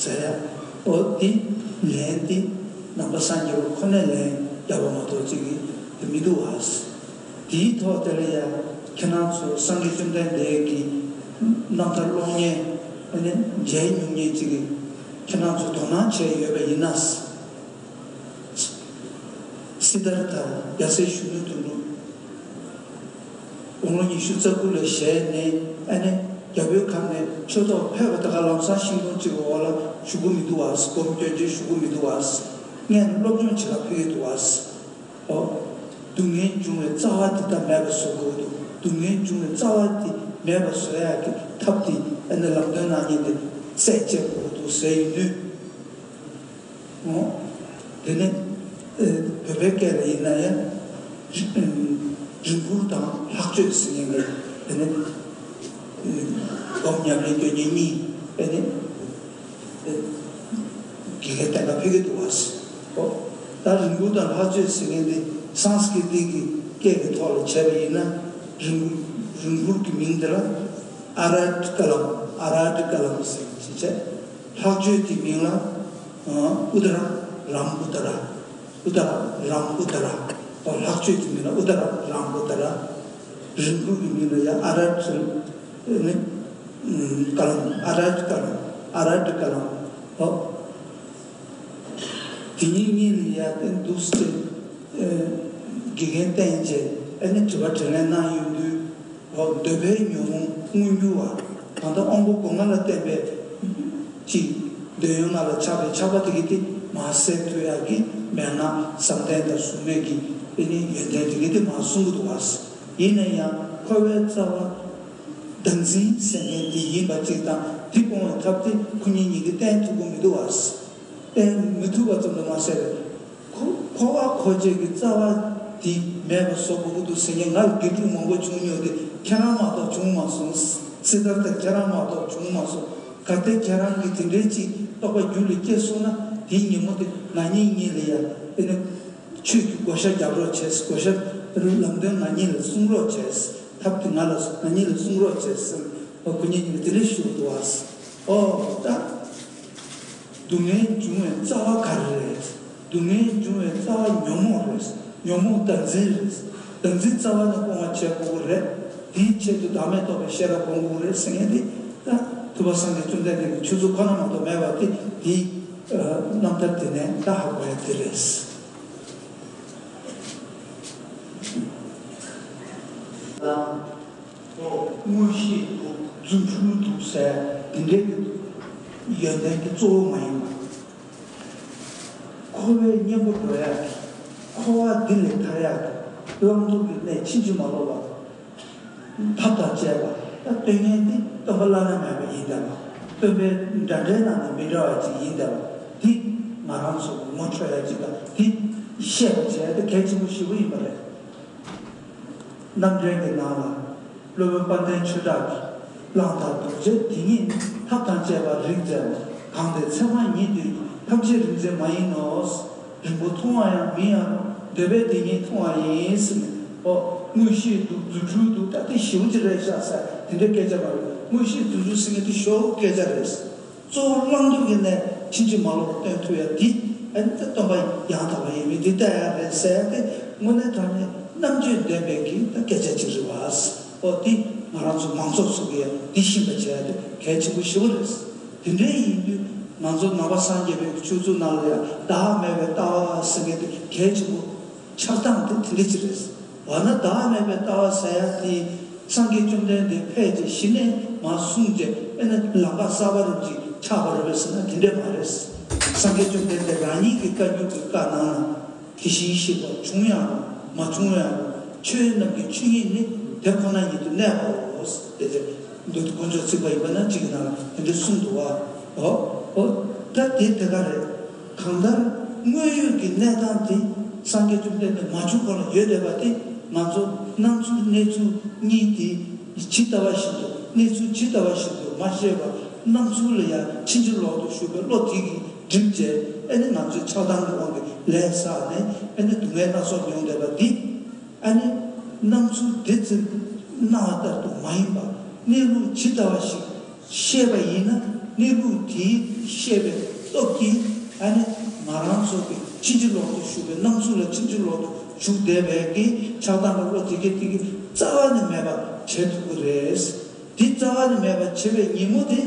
ཟེར་ཡ། ཨོ་དེ་ལན་དེ་ནང་པ་སངས་རྒྱས་པ་ཁོ་ནས་ལན་བརྒྱབ་པ་མ་གཏོགས་ཅིག་གི་མི་འདུག་བ། དེའི་ཐོག་དེ་ལ་ཡ་ཁྱེད་རང་ཚོ་སངས་རྒྱས་བཅོམ་ལྡན་འདས་ཀྱི་རྣམ་ཐར་ཀློག་མཁན་ཨ་ནི་མཇལ་མྱོང་མཁན་ཅིག་གི་ཁྱེད་རང་ཚོ་དོ་སྣང་བྱས་ཡོད་པ་ཡིན་ན། སིདྡྷརྠ་ཡབ་སྲས་གཞོན་ནུ་དོན་གྲུབ། དགུང་ལོ་ཉི་ཤུ་རྩ་དགུ་ལ་བཞེས་ནས་ཨ་ནི་རྒྱལ་པོའི་ཁབ་ནས་ཆོས་ཐོག་ཕེབས་པ་དེ་ག་ལམ་སང་ཤིང་སྡོང་གཅིག་གི་འོག་ལ་བཞུགས་ཀྱི་མི་འདུག་བ། སྒོམ་སྐྱོན་ཅན་བཞུགས་ཀྱི་མི་འདུག་བ། སྔོན་ནས་སློབ་སྦྱོང་བྱེད་ག་ཕེབས་ཀྱི་འདུག་བ། ཨོ། སྡུག་བསྔལ་འབྱུང་བའི་རྩ་བ་དེ་ད་མེད་པ་བཟོ་དགོས་འདུག་སྡུག་བསྔལ་འབྱུང་བའི་རྩ་བ་དེ་མེད་པ་བཟོ་ཡག་གི་ཐབས་དེ་ཨ་ནི་ལམ་སྟོན་གནང་མཁན་དེ་རྩད་བཅད་དགོས་འདུག་ཟེར་ཡོང་དུས། ཨོ། དེ་ནས་ཨེ་བོད་པའི་སྐད་ལ་ཡིན་ན་ཡང་རི་ཨེམ་རིང་བསྐུར་དང་ལྷག་བཅོས་ཟེར་མཁན་གྱི་དེ་ནས་ཨེ་སྒོམ་ཉམས་ལེན་སྐྱོན་གཉིས་ཨེ་ནི་ཨེ་དགེ་རྒན་བསྟེན་ག་ཕེབས་ཀྱི་འདུག་བ། ཨོ། ད་རིང་བསྐུར་དང་ལྷག་བཅོས་ཟེར་མཁན་དེ་སཾ་སྐྲྀ་ཏ་གི་སྐད་ཀྱི་ཐོག་ལ་བྱས་པ་ཡིན་ན་རིང་རིང་བསྐུར་གྱི་མིང་དེ་ལ་ཨ་རཱ་ཏི་ཀ་ལམ། ཨ་རཱ་ཏི་ཀ་ལམ་ཟེར་གྱི་བྱས། ལྷག་བཅོས་ཀྱི་མིང་ལ་ཨ་ཨུ་ཏ་ར་རམ་བུ་ཏ་ར། ཨུ་ཏ་ར་རམ་བུ་ཏ་ར། ཨོ། ལྷག་བཅོས་ཀྱི་མིང་ལ་ཨུ་ཏ་ར་རམ་བུ་ཏ་ར། རིང་བསྐུར་གྱི་མིང་ལ་ཡ་ཨ་རཱ་ཏི་ནི་ཀ་ལམ། ཨ་རཱ་ཏི་ཀ་ལམ། ཨ་རཱ་ཏི་ཀ་ལམ། ཨོ། དེ་གཉིས་གཉིས་ལ་ཡ་བསྟན་འདུག་སྟེ། ཨེ། དགེ་རྒན་བསྟེན་བྱས་ཨ་ནི་དྲི་བ་དྲིས་ལན་གནང་ཡོང་དུས། འོ། འདོད་པའི་ཉོན་མོངས་མངོན་གྱུར་བ། ད་ལྟ་དབང་པོ་སྒོ་ལྔ་ལ་བརྟེན་པའི་ཅིག་འདོད་ཡོན་ལྔ་ལ་ཆགས་པའི་ཆགས་པ་དེ་གི་དེ་མར་སེལ་ཐུབ་ཡག་གི་མན་ངག་བསམ་གཏན་དང་གཟུགས་མེད་ཀྱི་ཨེ་ནི་ཡོན་ཏན་དེ་གི་དེ་མར་གསུང་གི་འདུག་བ། ཡིན་ན་ཡང་འཁོར་བའི་རྩ་བ་བདག་འཛིན་ཟེར་མཁན་དེ་ཡིན་པ་ཅིག་དང་དེ་སྤོང་བའི་ཐབས་དེ་ཁོ་གཉིས་གཉིས་ཀྱིས་བསྟེན་ཐུབ་ཀྱི་མི་འདུག་བ། བསྟེན་མི་ཐུབ་པ་ཙམ་དུ་མ་ཟད། འཁོར་འཁོར་བ་འཁོར་བྱེད་ཀྱི་རྩ་བ་འདི་མེད་པ་བཟོ་དགོས་ཀྱི་འདུག་ཟེར་མཁན་ང་ལ་དགེ་ཕྲུག་མང་པོ་བྱུང་མྱོང་སྟེ། ཁྱེད་རང་མ་གཏོགས་བྱུང་མ་སོང་། སིདྡྷརྠ་ཁྱེད་རང་མ་གཏོགས་བྱུང་མ་སོང་། གལ་ཏེ་ཁྱེད་རང་གིས་དེ་འདྲའི་ཅིག་རྟོགས་པ་རྒྱུད་ལ་སྐྱེས་སོང་ན། དེའི་ཉིན་མོ་དེ་ང་གཉིས་གཉིས་ལ་ཡ་ཨེ་ནི་ཆོས་ཀྱི་བགོ་བཤའ་རྒྱག་རོགས་བྱས། བགོ་བཤའ་ལམ་སྟོན་ང་གཉིས་ལ་གསུང་རོགས་བྱས། ཐབས་དེ་ང་ལ་ང་གཉིས་ལ་གསུང་རོགས་བྱས་ཟེར། ཁོ་གཉིས་གཉིས་ལ་དེ་འདྲ་ཞུ་འདུག་བ། ཨོ་ད། སྡུག་བསྔལ་འབྱུང་བའི་རྩ་བ་ག་རེ་རེད། སྡུག་བསྔལ་འབྱུང་བའི་རྩ་བ་ཉོན་མོངས་རེད། ཉོན་མོངས་བདག་འཛིན་རེད། བདག་འཛིན་རྩ་བ་ནས་སྤོང་བ་བྱེད་དགོས་ཀྱི་རེད། དེའི་ཆེད་དུ་བདག་མེད་རྟོགས་པའི་ཤེས་རབ་སྒོམ་དགོས་ཀྱི་རེད་ཟེར་མཁན་དེ། ད་ཐུབ་པ་སངས་རྒྱས་བཅོམ་ལྡན་འདས་ཀྱི་ཆོས་ཚུལ་ཁོ་ན་མ་གཏོགས་མེད་པ་དེ་དེའི་རྣམ་ཐར་དེ་ནས་ད་ཧ་གོ་ཡ་དེ་རེད། དང་། དངོས་གཞི། ཟེར་དེ་འདྲའི་གི་ཡོན་ཏན་གྱི་གཙོ་བོ་མ་ཡིན་པ། འཁོར་བའི་གཉེན་པོ་འགྲོ་ཡག་གི། འཁོར་བ་འདི་ལས་ཐར་ཡག་གི་བླང་དོར་གྱི་གནས་ཕྱིན་ཅི་མ་ལོག་པ་ཐབས་དང་བཅས་པ། ད་སྟོན་མཁན་འདི་སྟོན་པ་བླ་ན་མེད་པ་ཡིན་བསྡད་པ། སྟོན་པའི་འདྲ་འདྲའི་ནང་ནས་མི་འདྲ་བ་ཅིག་ཡིན་བསྡད་པ་འདི་ང་རང་ཚོ་ངོ་འཕྲོད་ཡག་ཅིག་དང་འདི་ཤེས་པ་བྱས་ཏེ་གལ་ཆེན་པོ་ཞེ་པོ་ཡིན་པ་རེད། རྣམ་འདྲེན་གྱི་ནང་ལ། སློབ་དཔོན་དཔལ་ལྡན་ཆོས་གྲགས་ཀྱིས། གླང་དར་རྡོ་རྗེ་དེ་ཉིད་ནི། ཐབས་དང་བཅས་པ་རིག་མཛད་པ། གང་དེ་ཚད་མ་ཉིད་དེ་ཉིད། ཐམས་ཅད་རིག་མཛད་མ་ཡིན་ནོ། རིང་པོ་མཐོང་བ་ཡང་མིན་ཡང་རུང་། འདོད་པས་དེ་ཉིད་མཐོང་བ་ཡིན་ཟེར་ནས། ཨོ། དངོས་གཞི་འདུག་རྫུ་འཕྲུལ་འདུག་ད་དེ་ཞེ་པོ་ཅིག་རེད་ཤག་ཟེར་དེ་འདྲའི་སྐད་ཆ་མ་རེད། དངོས་གཞི་རྫུ་འཕྲུལ་ཟེར་མཁན་དེ་ཞོག་སྐད་ཆ་རེད། གཙོ་བོ་བླང་དོར་གྱི་གནས་ཕྱིན་ཅི་མ་ལོག་པར་སྟོན་ཐུབ་ཡ་འདི་ཨ་ནི་ད་སྟོན་པ་ཡང་དག་པ་ཡིན་མིན་འདི་ལྟ་ཡ་རེད་ཟེར་ཏེ་དངོས་གནས་དྲང་གནས་རྣམ་དཔྱོད་ལྡན་པའི་གི་ད་སྐད་ཆ་ཅིག་རེད་བ། ཨོ་འདི་ང་རང་ཚོ་མང་ཚོགས་ཚོ་གི་ཡ་འདི་ཤེས་པ་བྱས་ཏེ་གལ་ཆེན་པོ་ཞེ་པོ་རེད། དེ་འདྲའི་ཡིན་དུས་ང་ཚོ་ནང་པ་སངས་རྒྱས་པའི་ཆོས་ཚུལ་ནང་ལ་ཡ་བདག་མེད་པའི་ལྟ་བ་ཟེར་མཁན་དེ་གལ་ཆེན་པོ། ཆགས་སྡང་དེ་དེ་འདྲ་ཅིག་རེད། འོ་ན་བདག་མེད་པའི་ལྟ་བ་ཟེར་ཡ་དེ་སངས་རྒྱས་བཅོམ་ལྡན་འདས་ཕལ་ཆེར་ཞི་གནས་མར་གསུངས་རྗེས་ཨེ་ན་ལམ་ཁ་གསར་པ་རུ་ཅིག་ཆགས་པ་རེད་པས་ཟེར་ན་དེ་འདྲ་མ་རེད། སངས་རྒྱས་བཅོམ་ལྡན་འདས་རང་ཉིད་ཀྱི་བཀའ་འགྱུར་གྱི་བཀའ་གནང་ན་དེ་བཞིན་གཤེགས་པ་བྱུང་ཡང་རུང་མ་བྱུང་ཡང་རུང་ཆོས་རྣམས་ཀྱི་ཆོས་ཉིད་ནི་དེ་ཁོ་ན་ཉིད་དུ་གནས་པའོ། དེ་ཚེ་མདོ་དཀོན་མཆོག་ཚིག་པ་ཡིན་པ་ན་གཅིག་གི་ནང་ལ་དེ་འདྲ་གསུངས་འདུག་བ། འོ་འོ་ད་དེ་དེ་ག་རེད། གང་ལྟར་དངོས་ཡོད་ཀྱི་གནས་སྟངས་དེ་སངས་རྒྱས་བཅོམ་ལྡན་འདས་མ་བྱུང་གོང་ལ་ཡོད་བསྡད་པ་དེ་ང་ཚོ་སྣང་ཚུལ་གནས་ཚུལ་གཉིས་དེ་ཇི་ལྟ་བ་བཞིན་དུ་གནས་ཚུལ་ཇི་ལྟ་བ་བཞིན་དུ་མ་ཤེས་པར་སྣང་ཚུལ་ལ་ཡང་ཕྱིན་ཅི་ལོག་ཏུ་ཞུགས་པའི་བློ་དེ་གིས་བསྒྲིབས་བྱས་ཨེ་ནི་ང་ཚོས་ཆགས་སྡང་གི་དབང་གིས་ལས་བསགས་ནས་ཨེ་ནི་སྡུག་བསྔལ་སྣ་ཚོགས་མྱོང་བསྡད་པ་འདི། ཨ་ནི་སྣང་ཚུལ་དེ་ཙམ་སྣང་བ་ལྟར་དུ་མ་ཡིན་པ་གནས་ལུགས་ཇི་ལྟ་བ་ཞིག་ཤེས་པ་ཡིན་ན་གནས་ལུགས་དེའི་ཤེས་པའི་སྟོབས་ཀྱིས་ཨ་ནི་ང་རང་ཚོ་གི་ཕྱིན་ཅི་ལོག་ཏུ་ཞུགས་པའི་སྣང་ཚུལ་ལ་ཕྱིན་ཅི་ལོག་ཏུ་ཞུགས་བསྡད་པའི་གི་ཆགས་སྡང་གི་བློ་དེ་གས་དེ་གས་རྩ་བ་ནས་མེད་པ་བྱེད་ཐུབ་ཀྱི་རེད། དེ་རྩ་བ་ནས་མེད་པ་བྱེད་པའི་ཉིན་མོ་དེ་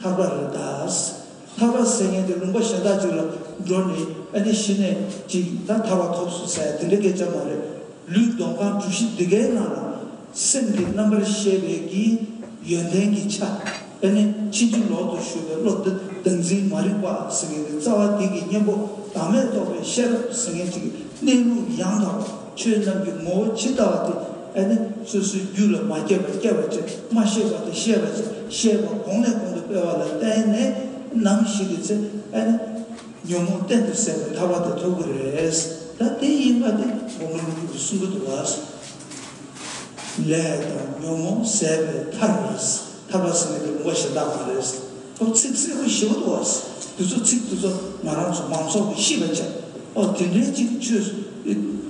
ཐར་པ་རེད་ད། ཐར་པ་ཟེར་མཁན་དེ་ལུང་པ་གཞན་དག་ཅིག་ལ་འགྲོ་ནས་ཨ་ནི་གཞི་ནས་ཅིག་ད་ཐར་པ་ཐོབ་སོང་ཟེར་དེ་འདྲ་སྐད་ཆ་མ་རེད། ལུས་སྡོམ་ཁང་གྲུ་བཞི་འདི་གའི་ནང་ལ་སེམས་ཀྱི་རྣམ་པར་ཤེས་པའི་གི་ཡོན་ཏན་གྱི་ཆ་ཨ་ནི་ཕྱིན་ཅི་ལོག་ཏུ་ཞུགས་པའི་བློ་འདི་བདག་འཛིན་མ་རིག་པ་ཟེར་མཁན་གྱི་རྩ་བ་འདི་གི་གཉེན་པོ་བདག་མེད་རྟོགས་པའི་ཤེས་རབ་ཟེར་མཁན་ཅིག་གནས་ལུགས་ཡང་དག་པ་ཆོས་རྣམས་ཀྱི་ངོ་བོ་ཇི་ལྟ་བ་དེ་ཨ་ནི་སོ་སོའི་རྒྱུད་ལ་མ་སྐྱེས་པ་སྐྱེ་བར་བྱེད། མ་ཤེས་པ་དེ་ཤེས་པར་བྱེད། ཤེས་པ་གོང་ནས་གོང་དུ་སྤེལ་བ་ལ་བརྟེན་ནས་ནམ་ཞིག་གི་ཚེ་ཨ་ནི་ཉོན་མོངས་གཏན་དུ་ཟད་པའི་ཐར་པ་དེ་ཐོབ་ཀྱི་རེད། ད་དེ་ཡིན་པ་དེ་འོག་མ་ལུགས་ཀྱིས་གསུང་གི་འདུག་བ། ལས་དང་ཉོན་མོངས་ཟད་པའི་ཐར་པ། ཐར་པ་ཟེར་མཁན་དེ་ལུང་པ་གཞན་དག་མ་རེད། ཁོ་ཚིག་གསལ་པོ་ཞེ་པོ་འདུག་བ། དེ་ཚོ་ཚིག་དེ་ཚོ་ང་རང་ཚོ་མང་ཚོགས་ཀྱིས་ཤེས་པ་བྱ། ཨོ་དེ་འདྲའི་ཅིག་ཆོས་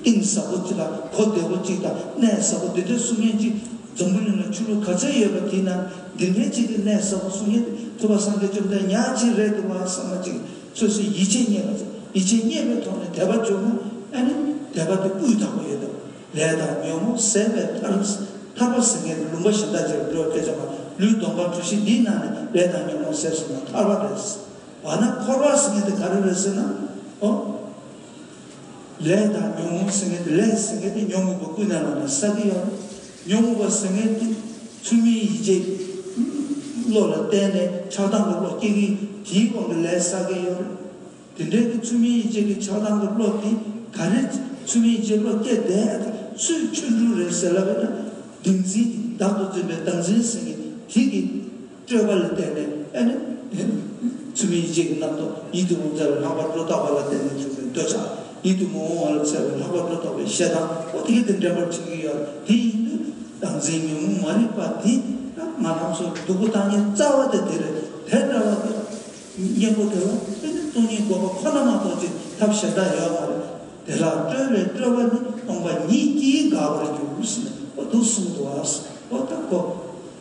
གཏིང་ཟབ་པོ་ཅིག་དང་གོ་བདེ་པོ་ཅིག་དང་གནད་ཟབ་པོ་འདི་འདྲ་གསུང་མཁན་ཅིག་འཛམ་བུ་གླིང་ལ་ཆོས་ལུགས་ག་ཚད་ཡོད་པ་དེའི་ནང་འདི་འདྲའི་ཅིག་གི་གནད་ཟབ་པོ་གསུང་མཁན་ཐུབ་པ་སངས་རྒྱས་བཅོམ་ལྡན་ཉག་གཅིག་རེད་འདུག་བ་བསམ་པ་ཅིག་སོ་སོའི་ཡིད་ཆེས་རྙེད་པ་ཅིག་ཡིད་ཆེས་རྙེད་པའི་ཐོག་ནས་དད་པ་བྱུང་ན་ཨ་ནི་དད་པ་དེ་སྤུས་དག་པོ་ཡོད་དམ། ལས་དང་ཉོན་མོངས་ཟད་པའི་ཐར། ཐར་པ་ཟེར་མཁན་ལུང་པ་གཞན་དག་ཅིག་ལ་འགྲོ་སྐད་ཆ་མ་ལུས་སྡོམ་པ་གྲུ་བཞི་འདིའི་ནང་ནས་ལས་དང་ཉོན་མོངས་ཟད་སོང་ན་ཐར་པ་རེད། འོ་ན་འཁོར་བ་ཟེར་མཁན་དེ་ག་རེ་རེད་ཟེར་ན། ཨོ། ལས་དང་ཉོན་མོངས་ཟེར་མཁན་དེ་ལས་ཟེར་མཁན་དེ་ཉོན་མོངས་པ་ཀུན་ནས་བསླངས་ནས་བསགས་ཀྱི་ཡོད་རེད། ཉོན་མོངས་པ་ཟེར་མཁན་དེ་ཚུལ་མིན་ཡིད་བྱེད་བློ་ལ་བརྟེན་ནས་ཆགས་སྡང་གི་བློ་སྐྱེ་གི་དེའི་དབང་གིས་ལས་བསགས་ཀྱི་ཡོད་རེད། དེ་འདྲའི་གི་ཚུལ་མིན་ཡིད་བྱེད་ཀྱི་ཆགས་སྡང་གི་བློ་དེ་ག་རེ་ཚུལ་མིན་ཡིད་བྱེད་བློ་སྐྱེ་བསྡད་སུས་ཆོ་འཕྲུལ་རེད་ཟེར་ལབ་པ་ན་བདེན་འཛིན་བདག་ཏུ་འཛིན་པའི་བདག་འཛིན་ཟེར་མཁན་དེ་གི་སྤྲོས་པ་ལ་བརྟེན་ནས་ཨ་ནི་ཚུལ་མིན་ཡིད་བྱེད་ཀྱི་རྣམ་རྟོག་ཡིད་དུ་འོང་ཚད་ལ་ལྷག་པར་སྒྲོ་བཏགས་པ་ལ་བརྟེན་ནས་བྱུང་བའི་འདོད་ཆགས་ཡིད་དུ་མི་འོང་བ་ལ་ཚད་པའི་ལྷག་པར་སྒྲོ་བཏགས་པའི་ཞེ་སྡང་འོ་དེ་གི་དེ་འདྲེན་པར་བྱེད་ཀྱི་ཡོད་དེ་ཡིན་དུས་བདག་འཛིན་ཉོན་མོངས་མ་རིག་པ་དེ་ང་རང་ཚོ་སྡུག་པོ་བཏང་མཁན་རྩ་བ་དེ་དེ་རེད། དེ་འདྲ་བ་དེ། གཉེན་པོ་དེ་ལ་ཨེ་ནི་སྟོང་ཉིད་འགོག་པ་ཁོ་ན་མ་གཏོགས་ཅིག་ཐབས་གཞན་དག་ཡོད་མ་རེད། དེ་ལ་སྤྲོས་པའི་སྤྲོས་པ་ནི་སྟོང་པ་ཉིད་ཀྱིས་འགག་པར་འགྱུར་ཟེར་ནས་འོ་འདུག་གསུངས་འདུག་ཨ། འོ་ད་ཁོ་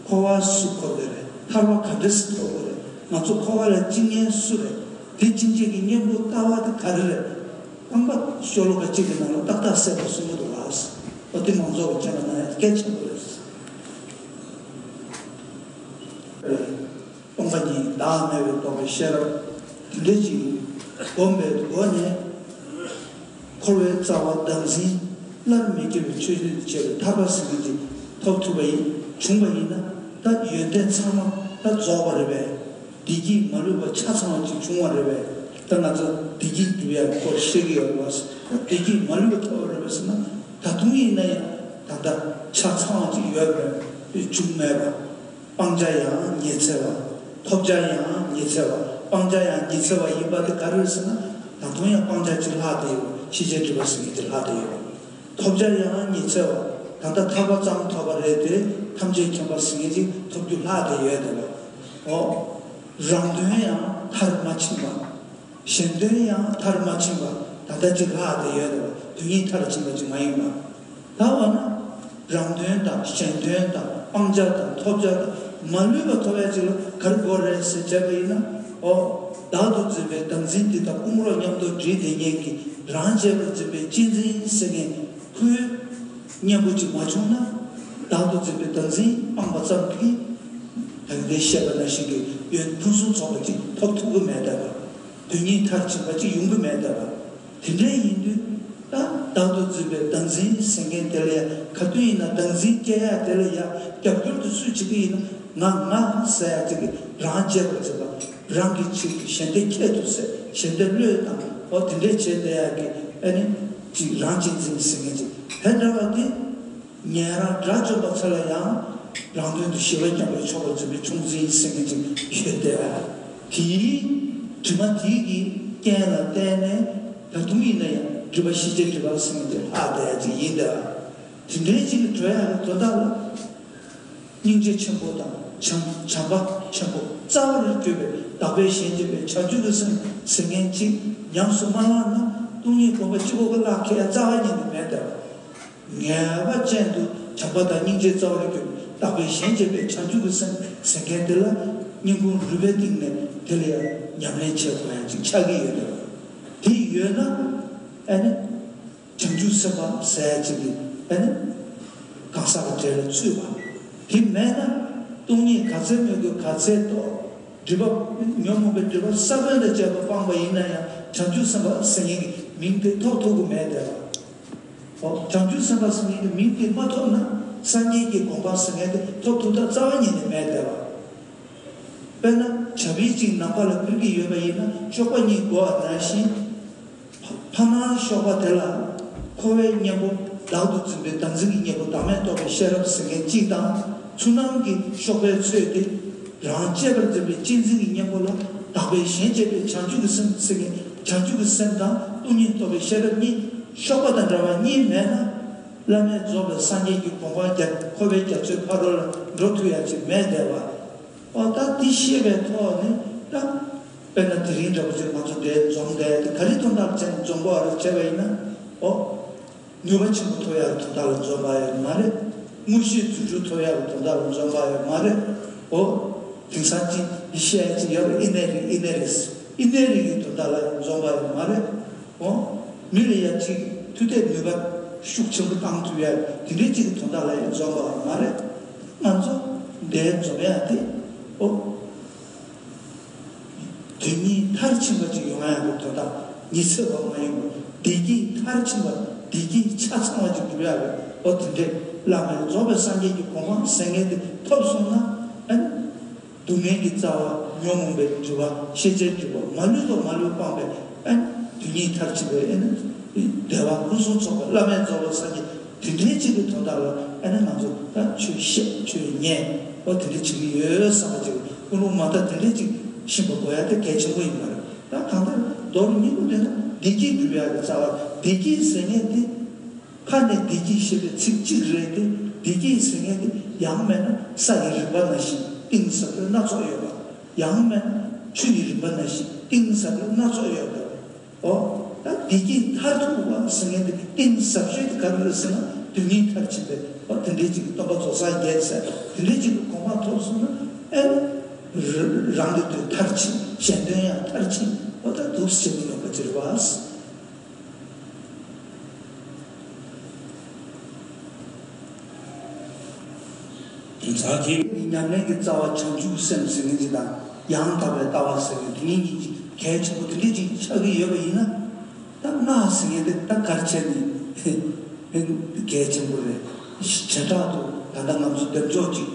འཁོར་བ་སུ་འཁོར་བའི་རེད། ཐར་པ་ག་འདྲས་སུ་ཐོབ་དགོས་རེད། ང་ཚོ་འཁོར་བ་ལ་སྐྱེ་མཁན་སུ་རེད། དེ་སྐྱེ་མཁན་གྱི་གཉེན་པོ་ལྟ་བ་དེ་ག་རེ་རེད། རྐང་པ་ཤོ་ལོ་ཀ་གཅིག་གི་ནང་ལ་ཏག་ཏག་གསལ་པོ་གསུངས་འདུག་ཨ། འོ་དེ་མང་ཚོགས་ཀྱི་མཁྱེན་པ་གནང་ཡ་གལ་ཆེན་པོ་རེད། སྟོང་པ་ཉིད་བདག་མེད་པའི་རྟོགས་པའི་ཤེས་རབ་དེ་འདྲ་ཅིག་བསྒོམ་པའི་སྒོ་ནས་འཁོར་བའི་རྩ་བ་བདག་འཛིན་སླར་མི་སྐྱེ་བའི་ཆོས་ཉིད་དུ་བྱས་པའི་ཐར་པ་ཟེར་མཁན་ཅིག་ཐོབ་ཐུབ་པ་ཡིན་བྱུང་བ་ཡིན་ན་ད་ཡོན་ཏན་ཚང་མ་ ད་རྫོགས་པ་རེད་པས། བདེ་སྐྱིད་མ་ལུས་པ་ཆ་ཚང་བ་ཅིག་བྱུང་བ་རེད་པས། ད་ང་ཚོ་བདེ་སྐྱིད་སྒྲུབ་ཡག་སྐོར་བཤད་ཀྱི་ཡོད་རེད་པ། བདེ་སྐྱིད་མ་ལུས་པ་ཐོབ་པ་རེད་པས་ཟེར་ན། ད་དུང་ཡིན་ན་ཡང་ད་ལྟ་ཆ་ཚང་བ་ཅིག་ཡོད་པ་རེད། བྱུང་མེད་པ། སྤང་བྱ་ཡང་ཉི་ཚེ་བ། ཐོབ་བྱ་ཡང་ཉི་ཚེ་བ། སྤང་བྱ་ཡང་ཉི་ཚེ་བ་ཡིན་པ་དེ་ག་རེ་རེད་ཟེར་ན། ད་དུང་ཡང་སྤང་བྱ་ཅིག་ལྷག་བསྡད་ཡོད་པ། ཤེས་བྱའི་སྒྲིབ་པ་ཟེར་མཁན་ཅིག་ལྷག་བསྡད་ཡོད་པ། ཐོབ་བྱ་ཡང་ཉི་ཚེ་བ། ད་ལྟ་ཐར་པ་ཙམ་ཐོབ་པ་རེད་དེ། ཐམས་ཅད་མཁྱེན་པ་ཟེར་མཁན་ཅིག་ཐོབ་རྒྱུ་ལྷག་བསྡད་ཡོད་དེ་ལ། འོ། རང་དོན་ཡང་མཐར་མ་ཕྱིན་པ། གཞན་དོན་ཡང་མཐར་མ་ཕྱིན་པ། ད་ལྟ་ཅིག་ལྷག་བསྡད་ཡོད་དེ་ལ། དོན་གཉིས་མཐར་ཕྱིན་པ་ཅིག་མ་ཡིན་པ། ད་འོ་ན། རང་དོན་དང་གཞན་དོན་དང་སྤང་བྱ་དང་ཐོབ་བྱ་དང་མ་ལུས་པ་ཐོབ་ཡ་ཅིག་ལ་ག་རེ་དགོས་རེད་ཟེར་བྱས་པ་ཡིན་ན། འོ། བདག་ཏུ་འཛིན་པའི་བདག་འཛིན་འདི་དང་དཔུང་རོགས་མཉམ་དུ་སྒྲིལ་བསྡད་མཁན་གྱི་རང་གཅེས་པར་འཛིན་པའི་གཅེས་འཛིན་ཟེར་མཁན་ཁོའི་གཉེན་པོ་ཅིག་མ་བྱུང་ན། བདག་ཏུ་འཛིན་པའི་བདག་འཛིན་སྤངས་པ་ཙམ་གྱིས་ད་གིན་དེ་བཤད་པ་ནང་བཞིན་གྱི་ཡོན་ཕུན་སུམ་ཚོགས་པ་ཅིག་ཐོབ་ཐུབ་ཀྱི་མེད་བསྡད་པ། དོན་གཉིས་མཐར་ཕྱིན་པ་ཅིག་ཡོང་གི་མེད་བསྡད་པ། དེ་འདྲ་ཡིན་དུས་ད་བདག་ཏུ་འཛིན་པའི་བདག་འཛིན་ཟེར་མཁན་དེ་ལ་ཡ། ག་དུས་ཡིན་ན་བདག་འཛིན་སྐྱེ་ཡ་དེ་ལ་ཡ་རྒྱབ་སྐྱོར་དུ་སུས་བྱེད་ཀྱི་ཡིན་ན། ང་ང་ཟེར་ཡ་ཅིག་གིས་རང་གཅེས་པར་འཛིན་པ། རང་གི་ཆེད་དུ་གཞན་དོན་ཁྱད་དུ་བསད། གཞན་དོན་བློས་བཏང་། འོ་དེ་འདྲས་བྱས་བསྡད་ཡ་གི་ཨ་ནི་ཅིག་རང་གཅེས་འཛིན་ཟེར་མཁན་ཅིག་དེ་འདྲ་བ་དེ། ཉན་རང་དགྲ་བཅོམ་པ་ཚེ་ལ་ཡང་། རང་དོན་དུ་ཞི་བ་མཉམ་པར་འཇོག་པར་འཛིན་པའི་ཆུང་འཛིན་ཟེར་མཁན་ཅིག་ཡོད་དེ། དེའི་དྲི་མ་དེ་གི་རྐྱེན་ལ་བརྟེན་ནས་ད་དུང་ཡིན་ན་ཡང་སྒྲིབ་པ་ཤེས་བྱའི་སྒྲིབ་པ་ཟེར་མཁན་དེ་ལྷག་བསྡད་ཡ་ཅིག་ཡིན་ཏེ། དེ་འདྲའི་ཅིག་གི་འགྲོ་ཡ་གི་དོན་དག་ལ། སྙིང་རྗེ་ཆེན་པོ་དང་བྱམས་བྱམས་པ་ཆེན་པོ་རྩ་བ་རུ་གྱུར་པའི་བདག་པས་གཞན་གཅེས་པའི་བྱང་ཆུབ་ཀྱི་སེམས་ཟེར་མཁན་ཅིག་ཉམས་སུ་མ་བླངས་ན། སྟོང་ཉིད་སྒོམ་པ་གཅིག་པོ་གི་ལག་ཁྱེར་རྩ་བ་ཉིད་ནས་མེད་དེ། ངེས་པ་ཅན་དུ་བྱམས་པ་དང་སྙིང་རྗེ་རྩ་བ་རུ་གྱུར་པའི་བདག་པས་གཞན་གཅེས་པའི་བྱང་ཆུབ་ཀྱི་སེམས་ཟེར་མཁན་དེ་ལ་སྙིང་ཁུང་རུས་པའི་གཏིང་ནས་དེ་ལ་ཡང་ཉམས་ལེན་བྱེད་དགོས་ཡ་ཅིག་ཆགས་ཀྱི་ཡོད་དེ། དེ་ཡོད་ན་ཨ་ནི། བྱང་ཆུབ་སེམས་དཔའ་ཟེར་ཡ་ཅིག་གིས་ཨ་ནི་གང་ཟག་གི་གྲས་ལ་ཚུད་པ། དེ་མེད་ན་སྟོང་ཉིད་ག་ཚད་མོས་གུས་ག་ཚད་རྟོགས། སྒྲིབ་པ་ཉོན་མོངས་པའི་སྒྲིབ་པ་ས་བོན་དང་བཅས་པ་སྤངས་པ་ཡིན་ན་ཡང་བྱང་ཆུབ་སེམས་དཔའ་ཟེར་མཁན་གྱི་མིང་དེ་ཐོབ་ཐུབ་ཀྱི་མེད་བསྡད་པ། འོ། བྱང་ཆུབ་སེམས་དཔའ་ཟེར་མཁན་གྱི་མིང་དེ་མ་ཐོབ་ན་སངས་རྒྱས་ཀྱི་གོ་འཕང་ཟེར་མཁན་དེ་ཐོབ་ཐུབ་ཐབས་རྩ་བ་ཉིད་ནས་མེད་བསྡད་པ། དཔེར་ན་བྱ་ཕིའུ་གཅིག་ནམ་མཁའ་ལ་འཕུར་གྱི་ཡོད་པ་ཡིན་ན་གཤོག་པ་གཉིས་དགོས་པ་ནང་བཞིན། ཕ་མར་གཤོག་པ་དེ་ལ་འཁོར་བའི་གཉེན་པོ་བདག་ཏུ་འཛིན་པའི་བདག་འཛིན་གྱི་གཉེན་པོ་བདག་མེད་རྟོགས་པའི་ཤེས་རབ་ཟེར་མཁན་གཅིག་དང་། ཚུར་སྣང་གི་གཤོག་པའི་ཚོད་དེ་རང་གཅེས་པར་འཛིན་པའི་གཅེས་འཛིན་གྱི་གཉེན་པོ་ལ་བདག་པས་གཞན་གཅེས་པའི་བྱང་ཆུབ་ཀྱི་སེམས་ཟེར་མཁན་བྱང་ཆུབ་ཀྱི་སེམས་དང་སྟོང་ཉིད་རྟོགས་པའི་ཤེས་རབ་གཉིས་གཤོག་པ་དང་འདྲ་བ་གཉིས་མེད་ན། བླ་མེད་རྫོགས་པའི་སངས་རྒྱས་ཀྱི་གོ་འཕང་རྒྱ་འཁོར་བའི་རྒྱ་མཚོའི་ཕ་རོལ་ལ་འགྲོ་ཐུབ་ཡ་ཅིག་མེད་བསྡད་པ། ཨོ་ད་འདི་ཤེས་པའི་ཐོག་ནས་ད། དཔེར་ན་དེ་རིང་འདྲ་པོ་ཅིག་ང་ཚོ་འདིར་འཛོམས་བསྡད་དེ་ག་རེ་དོན་དག་བྱས་ནས་འཛོམས་པ་རེད་བྱས་པ་ཡིན་ན། ཨོ། ནུས་པ་ཆེན་པོ་ཐོབ་ཡག་གི་དོན་དག་ལ་འཛོམས་པ་ཡོད་མ་རེད། དངོས་གཞི་རྫུ་འཕྲུལ་ཐོབ་ཡག་གི་དོན་དག་ལ་འཛོམས་པ་ཡོད་མ་རེད། ཨོ། དེང་སང་ཅིག་འདི་བཤད་ཡག་ཅིག་ཡོད་རེད། ཨི་ནེ་རི་ཨི་ནེ་རི་ཨི་ནེ་རི་གི་དོན་དག་ལ་འཛོམས་པ་ཡོད་མ་རེད། ཨོ། མི་ལ་ཡ་ཅིག་མཐུ་སྟོབས་ནུས་པ་ཤུགས་ཆེན་པོ་བཏང་ཐུབ་ཡ་དེ་འདྲའི་ཅིག་གི་དོན་དག་ལ་ཡང་འཛོམས་པ་མ་རེད། ང་ཚོ་འདིར་འཛོམས་ཡ་དེ། ཨོ། དོན་གཉིས་མཐར་ཕྱིན་པ་ཅིག་ཡོང་ཡ་གི་དོན་དག་ཉི་ཚེ་བ་མ་ཡིན་པར་བདེ་སྐྱིད་མཐར་ཕྱིན་པ་བདེ་སྐྱིད་ཆ་ཚང་བ་ཅིག་འགྲུབ་ཡ་གི། ཨོ་དེ་འདྲའི་བླ་མེད་རྫོགས་པའི་སངས་རྒྱས་ཀྱི་གོ་འཕང་ཟེར་མཁན་དེ་ཐོབ་སོང་ན་ཨ་ནི། སྡུག་བསྔལ་གྱི་རྩ་བ་ཉོན་མོངས་པའི་སྒྲིབ་པ་ཤེས་བྱའི་སྒྲིབ་པ་མ་ལུས་པ་མ་ལུས་སྤངས་པའི་ཨ་ནི་དོན་གཉིས་མཐར་ཕྱིན་པའི་ཨ་ནི་བདེ་བ་ཕུན་སུམ་ཚོགས་པའི་བླ་མེད་རྫོགས་པའི་སངས་རྒྱས་དེ་འདྲའི་ཅིག་གི་དོན་དག་ལ་ཨ་ནི་ང་ཚོ་ད་ཆོས་བཤད་ཆོས་ཉན་པ་དེ་འདྲ་བྱེད་ཀྱི་ཡོད་བསམ་པ་ཅིག་ཀུན་སློང་མ་དག་དེ་འདྲའི་ཅིག་ཤེས་པ་དགོས་ཡ་དེ་གལ་ཆེན་པོ་ཡིན་པ་རེད། ད་གང་ལྟར་མདོར་སྙིང་པོ་དེ་ན་བདེ་སྐྱིད་སྒྲུབ་ཡ་གི་རྩ་བ་བདེ་སྐྱིད་ཟེར་མཁན་དེ། ཁ་ནས་བདེ་སྐྱིད་ཞེས་པའི་ཚིག་གཅིག་རེད་དེ། བདེ་སྐྱིད་ཟེར་མཁན་དེ་ཡང་མིན་ན་ས་ཡི་རིམ་པ་ནང་བཞིན་གཏིང་ཟབ་པོ་སྣ་ཚོགས་ཡོད་པ། ཡང་མིན་ན་ཆུ་ཡི་རིམ་པ་ནང་བཞིན་གཏིང་ཟབ་པོ་སྣ་ཚོགས་ཡོད་པ། ཨོ། ད་བདེ་སྐྱིད་མཐར་ཐུག་པ་ཟེར་མཁན་དེ་གཏིང་ཟབ་ཤོས་དེ་ག་རེ་རེད་ཟེར་ན་དོན་གཉིས་མཐར་ཕྱིན་པའི་ཨོ་དེ་འདྲའི་ཅིག་གི་སྟོན་པ་རྫོགས་སངས་རྒྱས་ཟེར་དེ་འདྲའི་ཅིག་གི་གོ་འཕང་ཐོབ་སོང་ན་ཨེ་རང་གི་དོན་མཐར་ཕྱིན་གཞན་དོན་ཡང་མཐར་ཕྱིན་ཨོ་ད་འདུག་ཟེར་གྱི་ཡོད་པ་ཅིག་རེད་པ། ཉམས་ལེན་གྱི་རྩ་བ་བྱང་ཆུབ་སེམས་ཟེར་མཁན་ཅིག་དང་ཡང་དག་པའི་ལྟ་བ་ཟེར་མཁན་དེ་གཉིས་ཀྱི་གལ་ཆེན་པོ་དེ་འདྲ་ཅིག་ཆགས་ཀྱི་ཡོད་པ་ཡིན་ན། ད་སྔགས་ཟེར་མཁན་དེ་ད་ག་རེ་བྱས་ནས་གལ་ཆེན་པོ་རེད། བྱེ་བྲག་ཏུ་ད་ལྟ་ང་ཚོ་སྡེབ་སྦྱོར་ཅིག་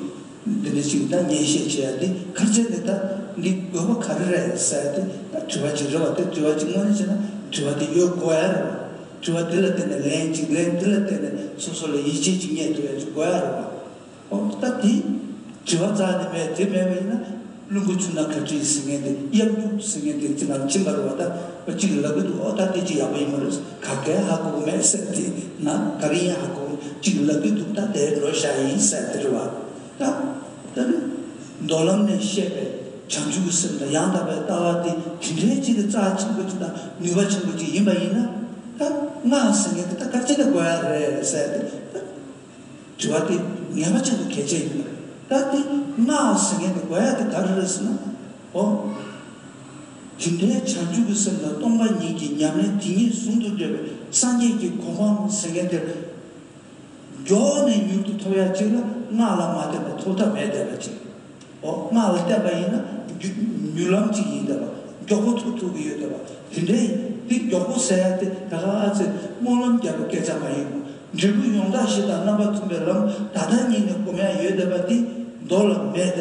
འདི་འདྲ་ཅིག་ད་ངས་བཤད་བྱས་ཡ་དེ་ག་རེ་བྱས་ནས་ད་འདི་དགོས་པ་ག་རེ་རེད་ཟེར་ཡ་དེ་ད་དྲི་བ་ཅིག་རེད་བ། དེ་དྲི་བ་ཅིག་དངོས་གནས་བྱས་ན་དྲི་བ་དེ་ཡོད་དགོས་ཡ་རེད་བ། དྲི་བ་དེ་ལ་བརྟེན་ནས་ལན་ཅིག་ལན་དེ་ལ་བརྟེན་ནས་སོ་སོ་ལ་ཡིད་ཆེས་ཅིག་རྙེད་ཐུབ་ཡ་ཅིག་དགོས་ཡ་རེད་བ། ཨོ་ད་དེ་དྲི་བ་རྩ་ནས་མེད། དེ་མེད་པ་ཡིན་ན་རླུང་བུ་ཆུ་ནང་ག་ཁྲིད་ཟེར་མཁན་དེ་གཡམ་རྒྱུག་ཟེར་མཁན་དེ་ཅི་ནང་ཕྱིན་པ་རེད་བ། ད་གཅིག་ལབ་ཀྱི་འདུག་ཨོ་ད་དེ་ཅི་ཡག་པོ་ཡིན་པ་རེད། ག་གེ་ཧ་གོ་གི་མེད་ཟེར་དེ་ན་ག་རེ་ཡིན་ཧ་གོ་གཅིག་ལབ་ཀྱི་འདུག་ད་དེ་འགྲོ་བཞག་ཡིན་ཟེར་དེ་རེད་བ། ད་ད་ནི་མདོ་ལམ་ནས་བཤད་པའི་བྱང་ཆུབ་ཀྱི་སེམས་དང་ཡང་དག་པའི་ལྟ་བ་དེ་དེ་འདྲའི་ཅིག་གི་རྩ་ཆེན་པོ་ཅིག་དང་ནུས་པ་ཆེན་པོ་ཅིག་ཡིན་པ་ཡིན་ན། ད་སྔགས་ཟེར་མཁན་དེ་ད་ག་རེ་བྱས་ནས་དགོས་ཡ་རེད་ཟེར་ཏེ། དྲི་བ་དེ་ངེས་པ་ཅན་དུ་གལ་ཆེ་ཡིན་པ་རེད། ད་དེ་སྔགས་ཟེར་མཁན་དེ་དགོས་ཡ་དེ་ག་རེ་རེད་ཟེར་ན། ཨོ། དེ་འདྲའི་བྱང་ཆུབ་ཀྱི་སེམས་དང་སྟོང་པ་ཉིད་ཀྱི་ཉམས་ལེན་དེ་ཉིད་ཟུང་དུ་འབྲེལ་བའི་སངས་རྒྱས་ཀྱི་གོ་འཕང་ཟེར་མཁན་དེ་མགྱོགས་ནས་མྱུར་དུ་ཐོབ་ཡ་ཅིག་ལ་སྔགས་ལ་མ་བརྟེན་པ་ཐོབ་ཐབས་མེད་བསྡད་པ་ཅིག་ཨོ། སྔགས་ལ་བརྟེན་པ་ཡིན་ན་མྱུ- མྱུར་ལམ་ཅིག་ཡིན་བསྡད་པ། མགྱོགས་པོ་ཐུག་ཐུབ་ཀྱི་ཡོད་བསྡད་པ། དེ་འདྲའི་དེ་མགྱོགས་པོ་ཟེར་ཡ་དེ་ད་ག་ཨ་ཙི་སྨོན་ལམ་རྒྱག་པའི་སྐད་ཆ་མ་ཡིན་པ། འབྲས་བུ་ཡོངས་དག་བཞི་དང་རྣམ་པ་མཐུན་པའི་ལམ་ད་ལྟ་ཉིད་ནས་སྒོམ་ཡ་ཡོད་བསྡད་པ་དེ་མདོ་ལ་མེད་བསྡད་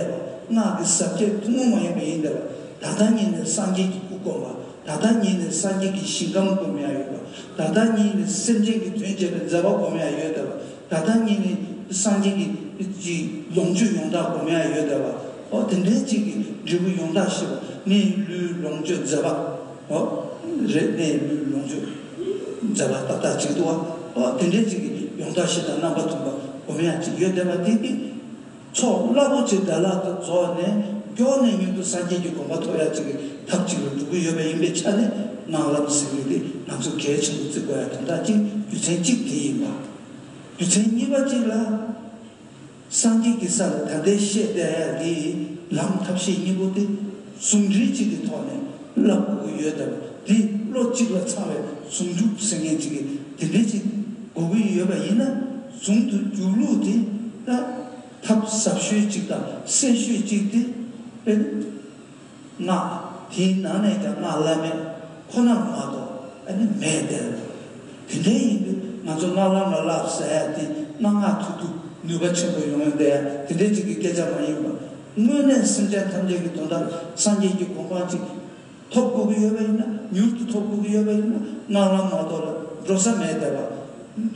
པ། སྔགས་ཀྱི་ཟབ་ཁྱད་ཐུན་མོང་མ་ཡིན་པ་ཡིན་བསྡད་པ། ད་ལྟ་ཉིད་ནས་སངས་རྒྱས་ཀྱི་སྐུ་བསྒོམ་པ། ད་ལྟ་ཉིད་ནས་སངས་རྒྱས་ཀྱི་ཞིང་ཁམས་སྒོམ་ཡ་ཡོད་པ། ད་ལྟ་ཉིད་ནས་སེམས་ཅན་གྱི་དོན་བྱེད་པའི་མཛད་པ་སྒོམ་ཡ་ཡོད་བསྡད་པ། ད་ལྟ་ཉིད་ནས་སངས་རྒྱས་ཀྱི་ཀྱི་ལོངས་སྤྱོད་ཡོངས་གྲགས་སྒོམ་ཡ་ཡོད་བསྡད་པ། ཨོ་དེ་འདྲའི་ཅིག་གི་འབྲས་བུ་ཡོངས་གྲགས་ཞེས་པ་གནས་ལུས་ལོངས་སྤྱོད་མཛད་པ། ཨོ་རེད། གནས་ལུས་ལོངས་སྤྱོད་མཛད་པ་ཏག་ཏག་ཅིག་འདུག་བ། ཨོ་དེ་འདྲའི་ཅིག་གི་ཡོངས་གྲགས་བཞི་དང་རྣམ་པ་མཐུན་པ་སྒོམ་ཡ་ཅིག་ཡོད་བསྡད་པ་དེ་གི་ཚོགས་རླབས་པོ་ཆེ་དགྲ་ལྷ་དང་རྫོགས་ནས་མགྱོགས་ནས་མྱུར་དུ་སངས་རྒྱས་ཀྱི་གོ་འཕང་ཐོབ་ཡ་ཅིག་གི་ཐབས་ཅིག་ལ་འགྲོ་གི་ཡོད་པ་ཡིན་པའི་ཆ་ནས་སྔགས་ལམ་ཟེར་མཁན་དེ་ང་ཚོ་གལ་ཆེན་པོ་བརྩི་དགོས་ཡ་དོན་དག་ཅིག་རྒྱུ་མཚན་གཅིག་དེ་ཡིན་པ། རྒྱུ་མཚན་གཉིས་པ་གཅིག་ལ། སངས་རྒྱས་ཀྱི་ས་ལ་ད་ལྟའི་བཤད་བསྡད་ཡ་འདི་ལམ་ཐབས་ཤེས་གཉིས་པོ་དེ་ཟུང་འབྲེལ་གཅིག་གི་ཐོག་ནས་བསླབ་དགོས་ཀྱི་ཡོད་བསྡད་པ། འདི་བློ་གཅིག་ལ་ཚང་བའི་ཟུང་འཇུག་ཟེར་མཁན་གཅིག་གི་དེ་འདྲའི་གཅིག་དགོས་ཀྱི་ཡོད་པ་ཡིན་ན། ཟུང་དུ་འཇུག་ལུགས་དེ་ད་ཐབས་ཟབ་ཤོས་གཅིག་དང་གསལ་ཤོས་གཅིག་དེ་དཔེ་སྔགས། དེའི་ནང་ནས་ཀྱང་སྔགས་བླ་མེད་ཁོ་ན་མ་གཏོགས་ཨ་ནི་མེད་དེ། དེ་འདྲ་ཡིན་དུས་ང་ཚོ་སྔགས་ལམ་ལ་བསླབ་ཟེར་ཡ་དེ་སྔགས་སྔགས་ཐུག་ཐུག་ནུས་པ་ཆེན་པོ་ཡོང་ཡོང་བསྡད་ཡ་དེ་འདྲ་ཅིག་གི་སྐད་ཆ་མ་ཡིན་པ། དངོས་གནས་སེམས་ཅན་ཐམས་ཅད་ཀྱི་དོན་དག་སངས་རྒྱས་ཀྱི་གོ་འཕང་ཅིག་ཐོབ་དགོས་ཀྱི་ཡོད་པ་ཡིན་ན། མྱུར་དུ་ཐོབ་དགོས་ཀྱི་ཡོད་པ་ཡིན་ན། སྔགས་ལམ་མ་གཏོགས་ལ་འགྲོ་ས་མེད་བསྡད་པ།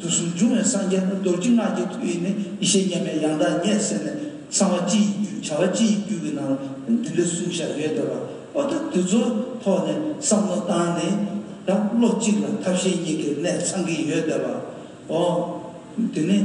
དུས་གསུམ་འབྱུང་བའི་སངས་རྒྱས་ནི། རྡོ་རྗེ་སྔགས་ཀྱི་མཐུ་ཡིས་ནི། ཡེ་ཤེས་མཉམ་མེད་ཡང་དག་རྙེད་ཟེར་ནས་གསང་བ་སྤྱི་ཡི་རྒྱུད་བྱ་བ་སྤྱི་ཡི་རྒྱུད་ཀྱི་ནང་ལ་འདི་འདྲ་གསུངས་བཞག་ཡོད་བསྡད་པ། ཨོ་ད་དེ་ཚོའི་ཐོག་ནས་བསམ་བློ་བཏང་ནས་ད་བློ་གཅིག་ལ་ཐབས་ཤེས་གཉིས་ཀྱི་གནད་ཚང་གི་ཡོད་བསྡད་པ། ཨོ། དེ་ནི་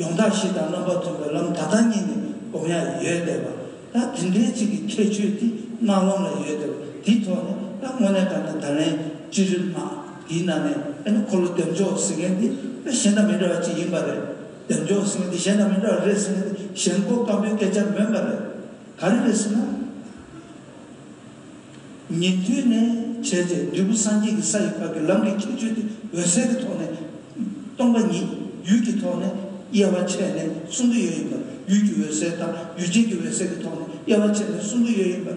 ཡོངས་གྲགས་བཞི་དང་རྣམ་པ་མཐུན་པའི་ལམ་ད་ལྟ་ཉིད་ནས་སྒོམ་ཡ་ཡོད་བསྡད་པ། ད་དེ་འདྲའི་ཅིག་གི་ཁྱད་ཆོས་དེ་སྔགས་ལམ་ལ་ཡོད་བསྡད་པ། དེའི་ཐོག་ནས་ད་དངོས་གནས་དྲང་གནས་ད་ལན་བཅུ་དྲུག་སྔགས་དེའི་ནང་ནས་ཨ་ནི་འཁོར་ལོ་བདེ་མཆོག་ཟེར་མཁན་དེ་གཞན་དང་མི་འདྲ་བ་ཅིག་ཡིན་པ་རེད། བདེ་མཆོག་ཟེར་མཁན་དེ་གཞན་དང་མི་འདྲ་བ་རེད་ཟེར་མཁན་དེ་ཞེན་ཁོག་སྐམ་པོའི་སྐད་ཆ་མིན་པ་རེད། ག་རེ་རེད་ཟེར་ན། ཉན་ཐོས་ནས་བྱས་རྗེས་འབྲས་བུ་སངས་རྒྱས་ཀྱི་ས་ཡི་བར་གྱི་ལམ་གྱི་ཁྱད་ཆོས་དེ་འོད་གསལ་གྱི་ཐོག་ནས། སྟོང་པ་ཉིད་ཡུལ་གྱི་ཐོག་ནས་དབྱེ་བ་ཕྱེ་ནས་གསུང་གི་ཡོད་ཡིན་པ། ཡུལ་གྱི་འོད་གསལ་དང་ཡུལ་ཅན་གྱི་འོད་གསལ་གྱི་ཐོག་ནས་དབྱེ་བ་ཕྱེ་ནས་གསུང་གི་ཡོད་ཡིན་པ།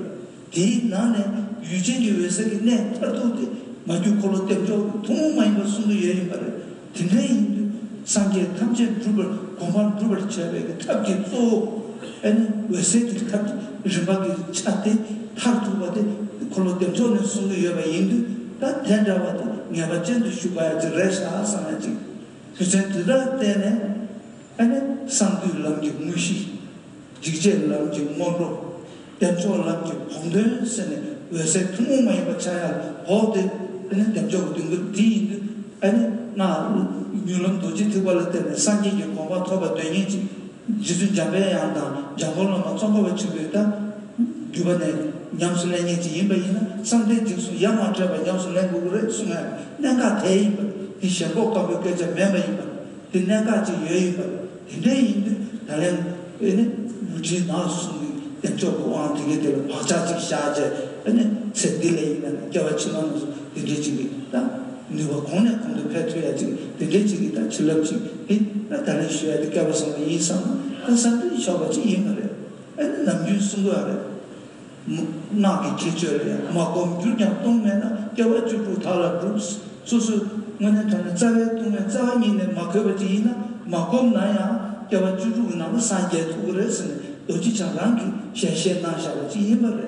དེའི་ནང་ནས་ཡུལ་ཅན་གྱི་འོད་གསལ་གྱི་གནད་མཐར་ཐུག་དེ་མ་གྱུར་འཁོར་ལོ་བདེ་མཆོག་གི་ཐུན་མོང་མ་ཡིན་པ་གསུང་གི་ཡོད་ཡིན་པ་རེད། དེ་འདྲ་ཡིན་དུས་སངས་རྒྱས་ཐམས་ཅད་འགྲུབ་པར་གོ་འཕང་འགྲུབ་པར་བྱ་བའི་གི་ཐབས་ཀྱི་གཙོ་བོ་ཨ་ནི་འོད་གསལ་གྱི་ཐབས་རིམ་པ་གི་ཆ་དེ་མཐར་ཐུག་པ་དེ་འཁོར་ལོ་བདེ་མཆོག་ནས་གསུང་གི་ཡོད་པ་ཡིན་དུས། ད་དེ་འདྲ་བ་དེ་ངེས་པ་ཅན་དུ་ཞུ་དགོས་ཡ་ཅིག་རེད་ཤག་བསམ་ཡ་ཅིག་རྒྱུ་མཚན་དེ་དག་བརྟེན་ནས་ཨ་ནི་གསང་འདུས་ལམ་གྱི་དངོས་གཞི། འཇིགས་བྱེད་ལམ་གྱི་སྔོན་འགྲོ། བདེ་མཆོག་ལམ་གྱི་བོགས་འདོན་ཟེར་ནས་འོད་གསལ་ཐུན་མོང་མ་ཡིན་པ་ཆགས་ཡ་ལ་བོགས་ཏེ་ཨ་ནི་བདེ་མཆོག་གི་དོན་ཀུན་དེ་ཡིན་དུས། ཨ་ནི་སྔགས་མྱུར་ལམ་རྡོ་རྗེ་ཐེག་པ་ལ་བརྟེན་ནས་སངས་རྒྱས་ཀྱི་གོ་འཕང་ཐོབ་པ་འདོད་མཁན་ཅིག་རྗེ་བཙུན་འཇམ་པའི་དབྱངས་དང་འཇམ་མགོན་བླ་མ་ཙོང་ཁ་པ་ཆེན་པོས་ད་བརྒྱུད་པ་ནས་ཉམས་སུ་ལེན་མཁན་ཅིག་ཡིན་པ་ཡིན་ན། བསམ་གཏན་འཇིགས་གསུམ་ཡ་མ་བྲལ་བར་ཉམས་སུ་ལེན་དགོས་ཀྱི་རེད་གསུང་ཡ་གནད་འགག་དེ་ཡིན་པ། དེ་ཞེན་ཁོག་སྐམ་པོའི་སྐད་ཆ་མིན་པ་ཡིན་པ། དེ་གནད་འགག་ཅིག་ཡོད་ཡིན་པ། དེ་འདྲ་ཡིན་དུས་ད་ལན་ཨེ་ནི་ལུས་འབྲེལ་ནང་གསུང་གི་བདེ་མཆོག་གི་དབང་དེ་གའི་དེ་ལ་བག་ཆགས་ཅིག་བཞག་བྱས། ཨེ་ནི་ཚེ་འདི་ལ་ཡིན་ན་སྐྱེ་བ་ཕྱི་མ་རྣམས་སུ་དེ་འདྲའི་ཅིག་གི་ད་ནུས་པ་གོང་ནས་གོང་དུ་འཕེལ་ཐུབ་ཡ་ཅིག་དེ་འདྲའི་ཅིག་གི་ད་བྱིན་རླབས་ཅིག་དེ་ད་ད་ལན་ཞུ་ཡ་དེ་སྐལ་བ་བཟང་པོ་ཡིན་བསམ་ན་ད་བསམ་གཏན་ཆོག་པ་ཅིག་ཡིན་པ་རེད། ཨེ་ནི་ནམ་རྒྱུན་གསུང་དགོས་ཡ་རེད། སྔགས་ཀྱི་ཁྱད་ཆོས་ལ་ཡང་། མ་བསྒོམས་གྱུར་ཀྱང་ལྟུང་མེད་ན། སྐྱེ་བ་བཅུ་དྲུག་དག་ལ་འགྲུབ། སོ་སོའི་དངོས་གནས་དྲང་གནས་རྩ་བའི་ལྟུང་མེད་རྩ་བ་ཉིད་ནས་མ་གོས་པ་ཅིག་ཡིན་ན། མ་བསྒོམས་ན་ཡང་སྐྱེ་བ་བཅུ་དྲུག་གི་ནང་དུ་སངས་རྒྱས་ཐུབ་ཀྱི་རེད་ཟེར་ནས་ རྡོ་རྗེ་འཆང་རང་གིས་ཞལ་བཞེས་གནང་བཞག་པ་ཅིག་ཡིན་པ་རེད།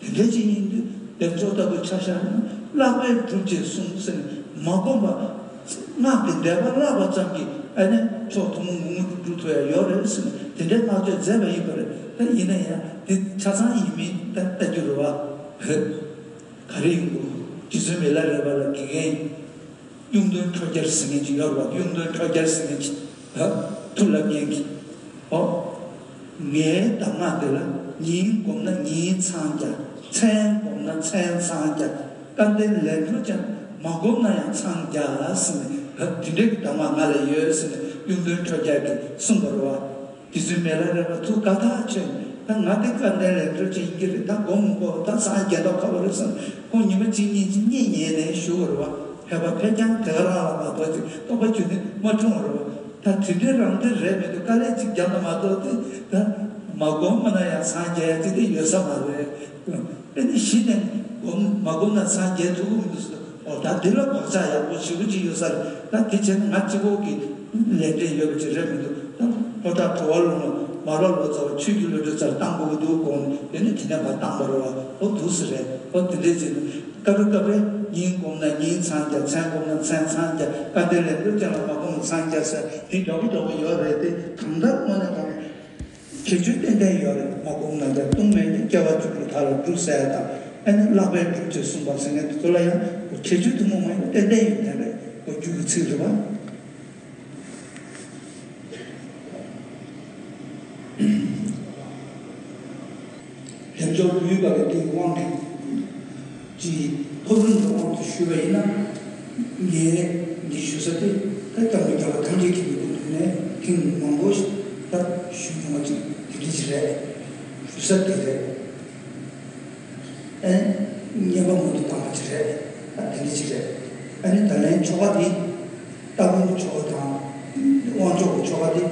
དེ་འདྲ་ཅིག་ཡིན་དུས་བདེ་མཆོག་ལྟ་བུའི་ཆ་བཞག་ན་བསླབ་པས་བསྒྲུབ་ཅེས་གསུངས་ཟེར་ནས་མ་བསྒོམས་པ། སྔགས་ཀྱི་བཟླས་པ་བསླབ་པ་ཙམ་གྱིས་ཨ་ནི་མཆོག་ཐུན་མོང་མངོན་གྱུར་སྒྲུབ་ཐུབ་ཡ་ཡོད་རེད་ཟེར་ནས་དེ་འདྲའི་བསྔགས་བརྗོད་མཛད་པ་ཡིན་པ་རེད། ད་ཡིན་ན་ཡང་དེ་ཆ་ཚང་ཡིན་མིན་ད་ལྟ་རྒྱུ་རེད་བ། ག་རེ་ཡིན་དགོས། རྗེ་བཙུན་མི་ལ་རས་པ་ལ་དགེ་རྒན་གཡུང་སྟོན་ཁྲོ་རྒྱལ་ཟེར་མཁན་ཅིག་ཡོད་རེད་བ། གཡུང་སྟོན་ཁྲོ་རྒྱལ་ཟེར་མཁན་ཅིག་ཨ། མཐུ་ལབ་མཁན་གྱི། ཨོ། ངའི་གདམས་ངག་འདི་ལ་ཉིན་བསྒོམས་ན་ཉིན་འཚང་རྒྱ། མཚན་བསྒོམས་ན་མཚན་འཚང་རྒྱ། སྐལ་ལྡན་ལས་འཕྲོ་ཅན་མ་བསྒོམས་ན་ཡང་འཚང་རྒྱ་ཟེར་ནས་ཨ། དེ་འདྲའི་གི་གདམས་ངག་ང་ལ་ཡོད་ཟེར་ནས་གཡུང་སྟོན་ཁྲོ་རྒྱལ་གྱིས་གསུངས་པ་རེད་བ། རྗེ་བཙུན་མི་ལ་རས་པ་ཐུགས་དགའ་ཐག་ཆོད། ད་ང་དེ་སྐལ་ལྡན་ལས་འཕྲོ་ཅན་ཡིན་གྱི་རེད། ད་སྒོམ་མི་དགོས། ད་སངས་རྒྱས་མདོག་ཁ་པོ་རེད་བསམ། ཁོང་ཉི་མ་གཅིག་གཉིས་ཅིག་གཉིད་ཉལ་ནས་བཞུགས་པ་རེད་བ། ཕལ་པ་ཕལ་རྐྱང་དེ་ག་རང་ལ་མ་གཏོགས་ཅིག་རྟོགས་པ་བྱུང་ནས་མ་འཁྲུངས་པ་རེད་བ། ད་དེ་འདྲའི་རང་དེ་རེད་མི་འདུག་དཀའ་ལས་ཅིག་བརྒྱབ་ན་མ་གཏོགས་དེ་ད་མ་སྒོམ་མ་ན་ཡང་སངས་རྒྱས་ཅིག་དེ་ཡོད་ས་མ་རེད། དེ་ནི་གཞི་ནས་སྒོམ་མ་སྒོམ་ན་སངས་རྒྱས་ཐུབ་ཀྱི་མི་འདུག་ཟེར། ཨོ་ད་འདི་ལ་བག་ཆགས་ཡག་པོ་ཞེ་པོ་ཅིག་ཡོད་ས་རེད། ད་དེ་བྱས་ན་ང་གཅིག་པོ་གི་ལས་འབྲས་ཡོད་པ་ཅིག་རེད་མི་འདུག་ད་ཕོ་བྲང་གྲོ་བ་ལུང་ལ་མར་པ་ལོ་ཙཱ་བ་ཆོས་ཀྱི་བློ་གྲོས་ཚར་བཏང་དགོས་ཀྱི་འདུག་དགོངས་ནས་དེ་ནི་དེ་ནས་ཕར་བཏང་པ་རེད་བ། ཨོ་འདུག་སེ་རེད། ཨོ་དེ་འདྲས་བྱས་ན་སྐབས་རེ་སྐབས་རེ་ཉིན་བསྒོམས་ན་ཉིན་འཚང་རྒྱ། མཚན་བསྒོམས་ན་མཚན་འཚང་རྒྱ། སྐལ་ལྡན་ལས་འཕྲོ་ཅན་ལ་མ་བསྒོམས་ན་འཚང་རྒྱ་ཟེར་དེ་འདྲ་པོ་འདྲ་པོ་ཡོད་རེད། དེ་གང་ལྟར་དངོས་གནས་དྲང་གནས། ཁྱད་ཆོས་ཏན་ཏན་ཡོད་རེད། མ་བསྒོམས་ན་ཀྱང་ལྟུང་མེད་ཀྱི་སྐྱེ་བ་བཅུ་དྲུག་དག་ལ་འགྲུབ་ཟེར་ཡ་དང་། ཨ་ནི་བསླབ་པས་བསྒྲུབ་ཅེས་གསུངས་པ་ཟེར་མཁན་དེ་ཚོ་ལ་ཡང་ཁྱད་ཆོས་ཐུན་མོང་མ་ཡིན་པ་ཏན་ཏན་ཡོད་མཁན་རེད། གོ་རྒྱུ་གི་ཚིག་རེད་པ། ལྷན་ཅོག་ལུས་པ་གི་དེའི་དབང་གིས། ཀྱི་ཐོབ་རིམ་གྱི་དབང་དུ་ཞུས་པ་ཡིན་ན། ངས་འདི་ཞུ་ས་དེ་ད་སྐྱབས་མགོན་རྒྱལ་བ་ཐམས་ཅད་མཁྱེན་པའི་སྐུ་མདུན་ནས་ཐེངས་མང་པོ་ཞིག་ད་ཞུས་མྱོང་བ་ཅིག་དེ་འདྲ་ཅིག་རེད། ཞུ་ས་དེ་རེད། ཨ་ནི་བསྙེན་པ་སྔོན་དུ་བཏང་བ་ཅིག་རེད། ད་དེ་འདྲ་ཅིག་རེད། ཨ་ནི་ད་ལན་ཆོ་ག་དེ། སྟ་གོན་གྱི་ཆོ་ག་དང་། དབང་ཆོག་གི་ཆོ་ག་དེ།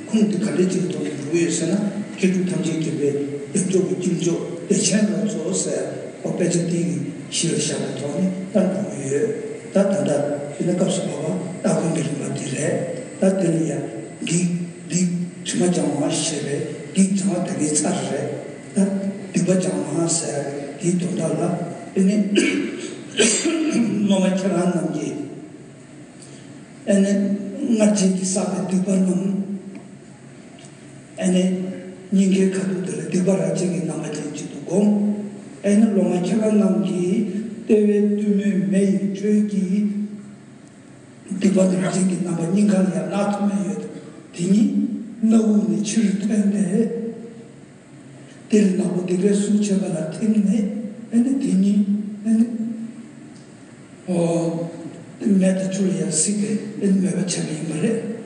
ཁུངས་དེ་ག་འདྲའི་ཅིག་གི་ཐོག་ནས་འགྲོ་གི་ཡོད་ཟེར་ན། མཁས་གྲུབ་ཐམས་ཅད་མཁྱེན་པའི་བདེ་མཆོག་གི་དཀྱིལ་ཆོག་བདེ་ཆེན་ལོ་ཙཱ་ཟེར་བ་དཔེ་ཆ་དེ་གི་གཞི་ལ་བཞག་པའི་ཐོག་ནས་ད་འགྲོ་གི་ཡོད། ད་ད་ལྟ་དེ་ནི་སྐབས་སུ་བབ་པ་སྟ་གོན་གྱི་རིམ་པ་དེ་རེད། ད་དེ་ལ་ཡང་བགེགས་བགེགས་དྲི་མ་སྦྱང་བ་ཞེས་པའི་བགེགས་སྦྱང་བ་དེ་གའི་ཚར་རེད། ད་སྡིག་པ་སྦྱང་བ་ཟེར་དེའི་དོན་དག་ལ་དེ་ནི་སློབ་མ་ཁྱེད་རང་རྣམས་ཀྱིས། ཨ་ནི་སྔར་བྱས་ཀྱི་བསགས་པའི་སྡིག་པ་རྣམས། ཨ་ནི་སྙིང་གའི་ཁ་ཐུག་དེ་ལ་སྡིག་པ་རབ་བྱེད་ཀྱི་རྣམ་པ་ཅན་གཅིག་ཏུ་བསྒོམ། ཨ་ནི་སློབ་མ་ཁྱེད་རང་རྣམས་ཀྱིས་ལྟེ་བའི་གཏུམ་མོའི་མེ་ཡི་དྲོད་ཀྱིས་སྡིག་པ་རབ་བྱེད་ཀྱི་རྣམ་པ་སྙིང་ག་ལ་ཡང་ན་ཐུབ་མེད་ཡོད། དེ་ཉིད་སྣ་བུག་ནས་ཕྱིར་ཐོན་ཏེ། དེ་ལས་ནག་པོ་སྡིག་པའི་གཟུགས་བྱེད་པ་ལ་ཐིམ་ནས། ཨ་ནི་དེ་ཉིད་ཨ་ནི་ཨོ། མེ་དང་ཆུ་ལ་ཡང་གཟིགས་པས་ཨ་ནི་མོས་པ་བྱས་པ་ཡིན་པ་རེད།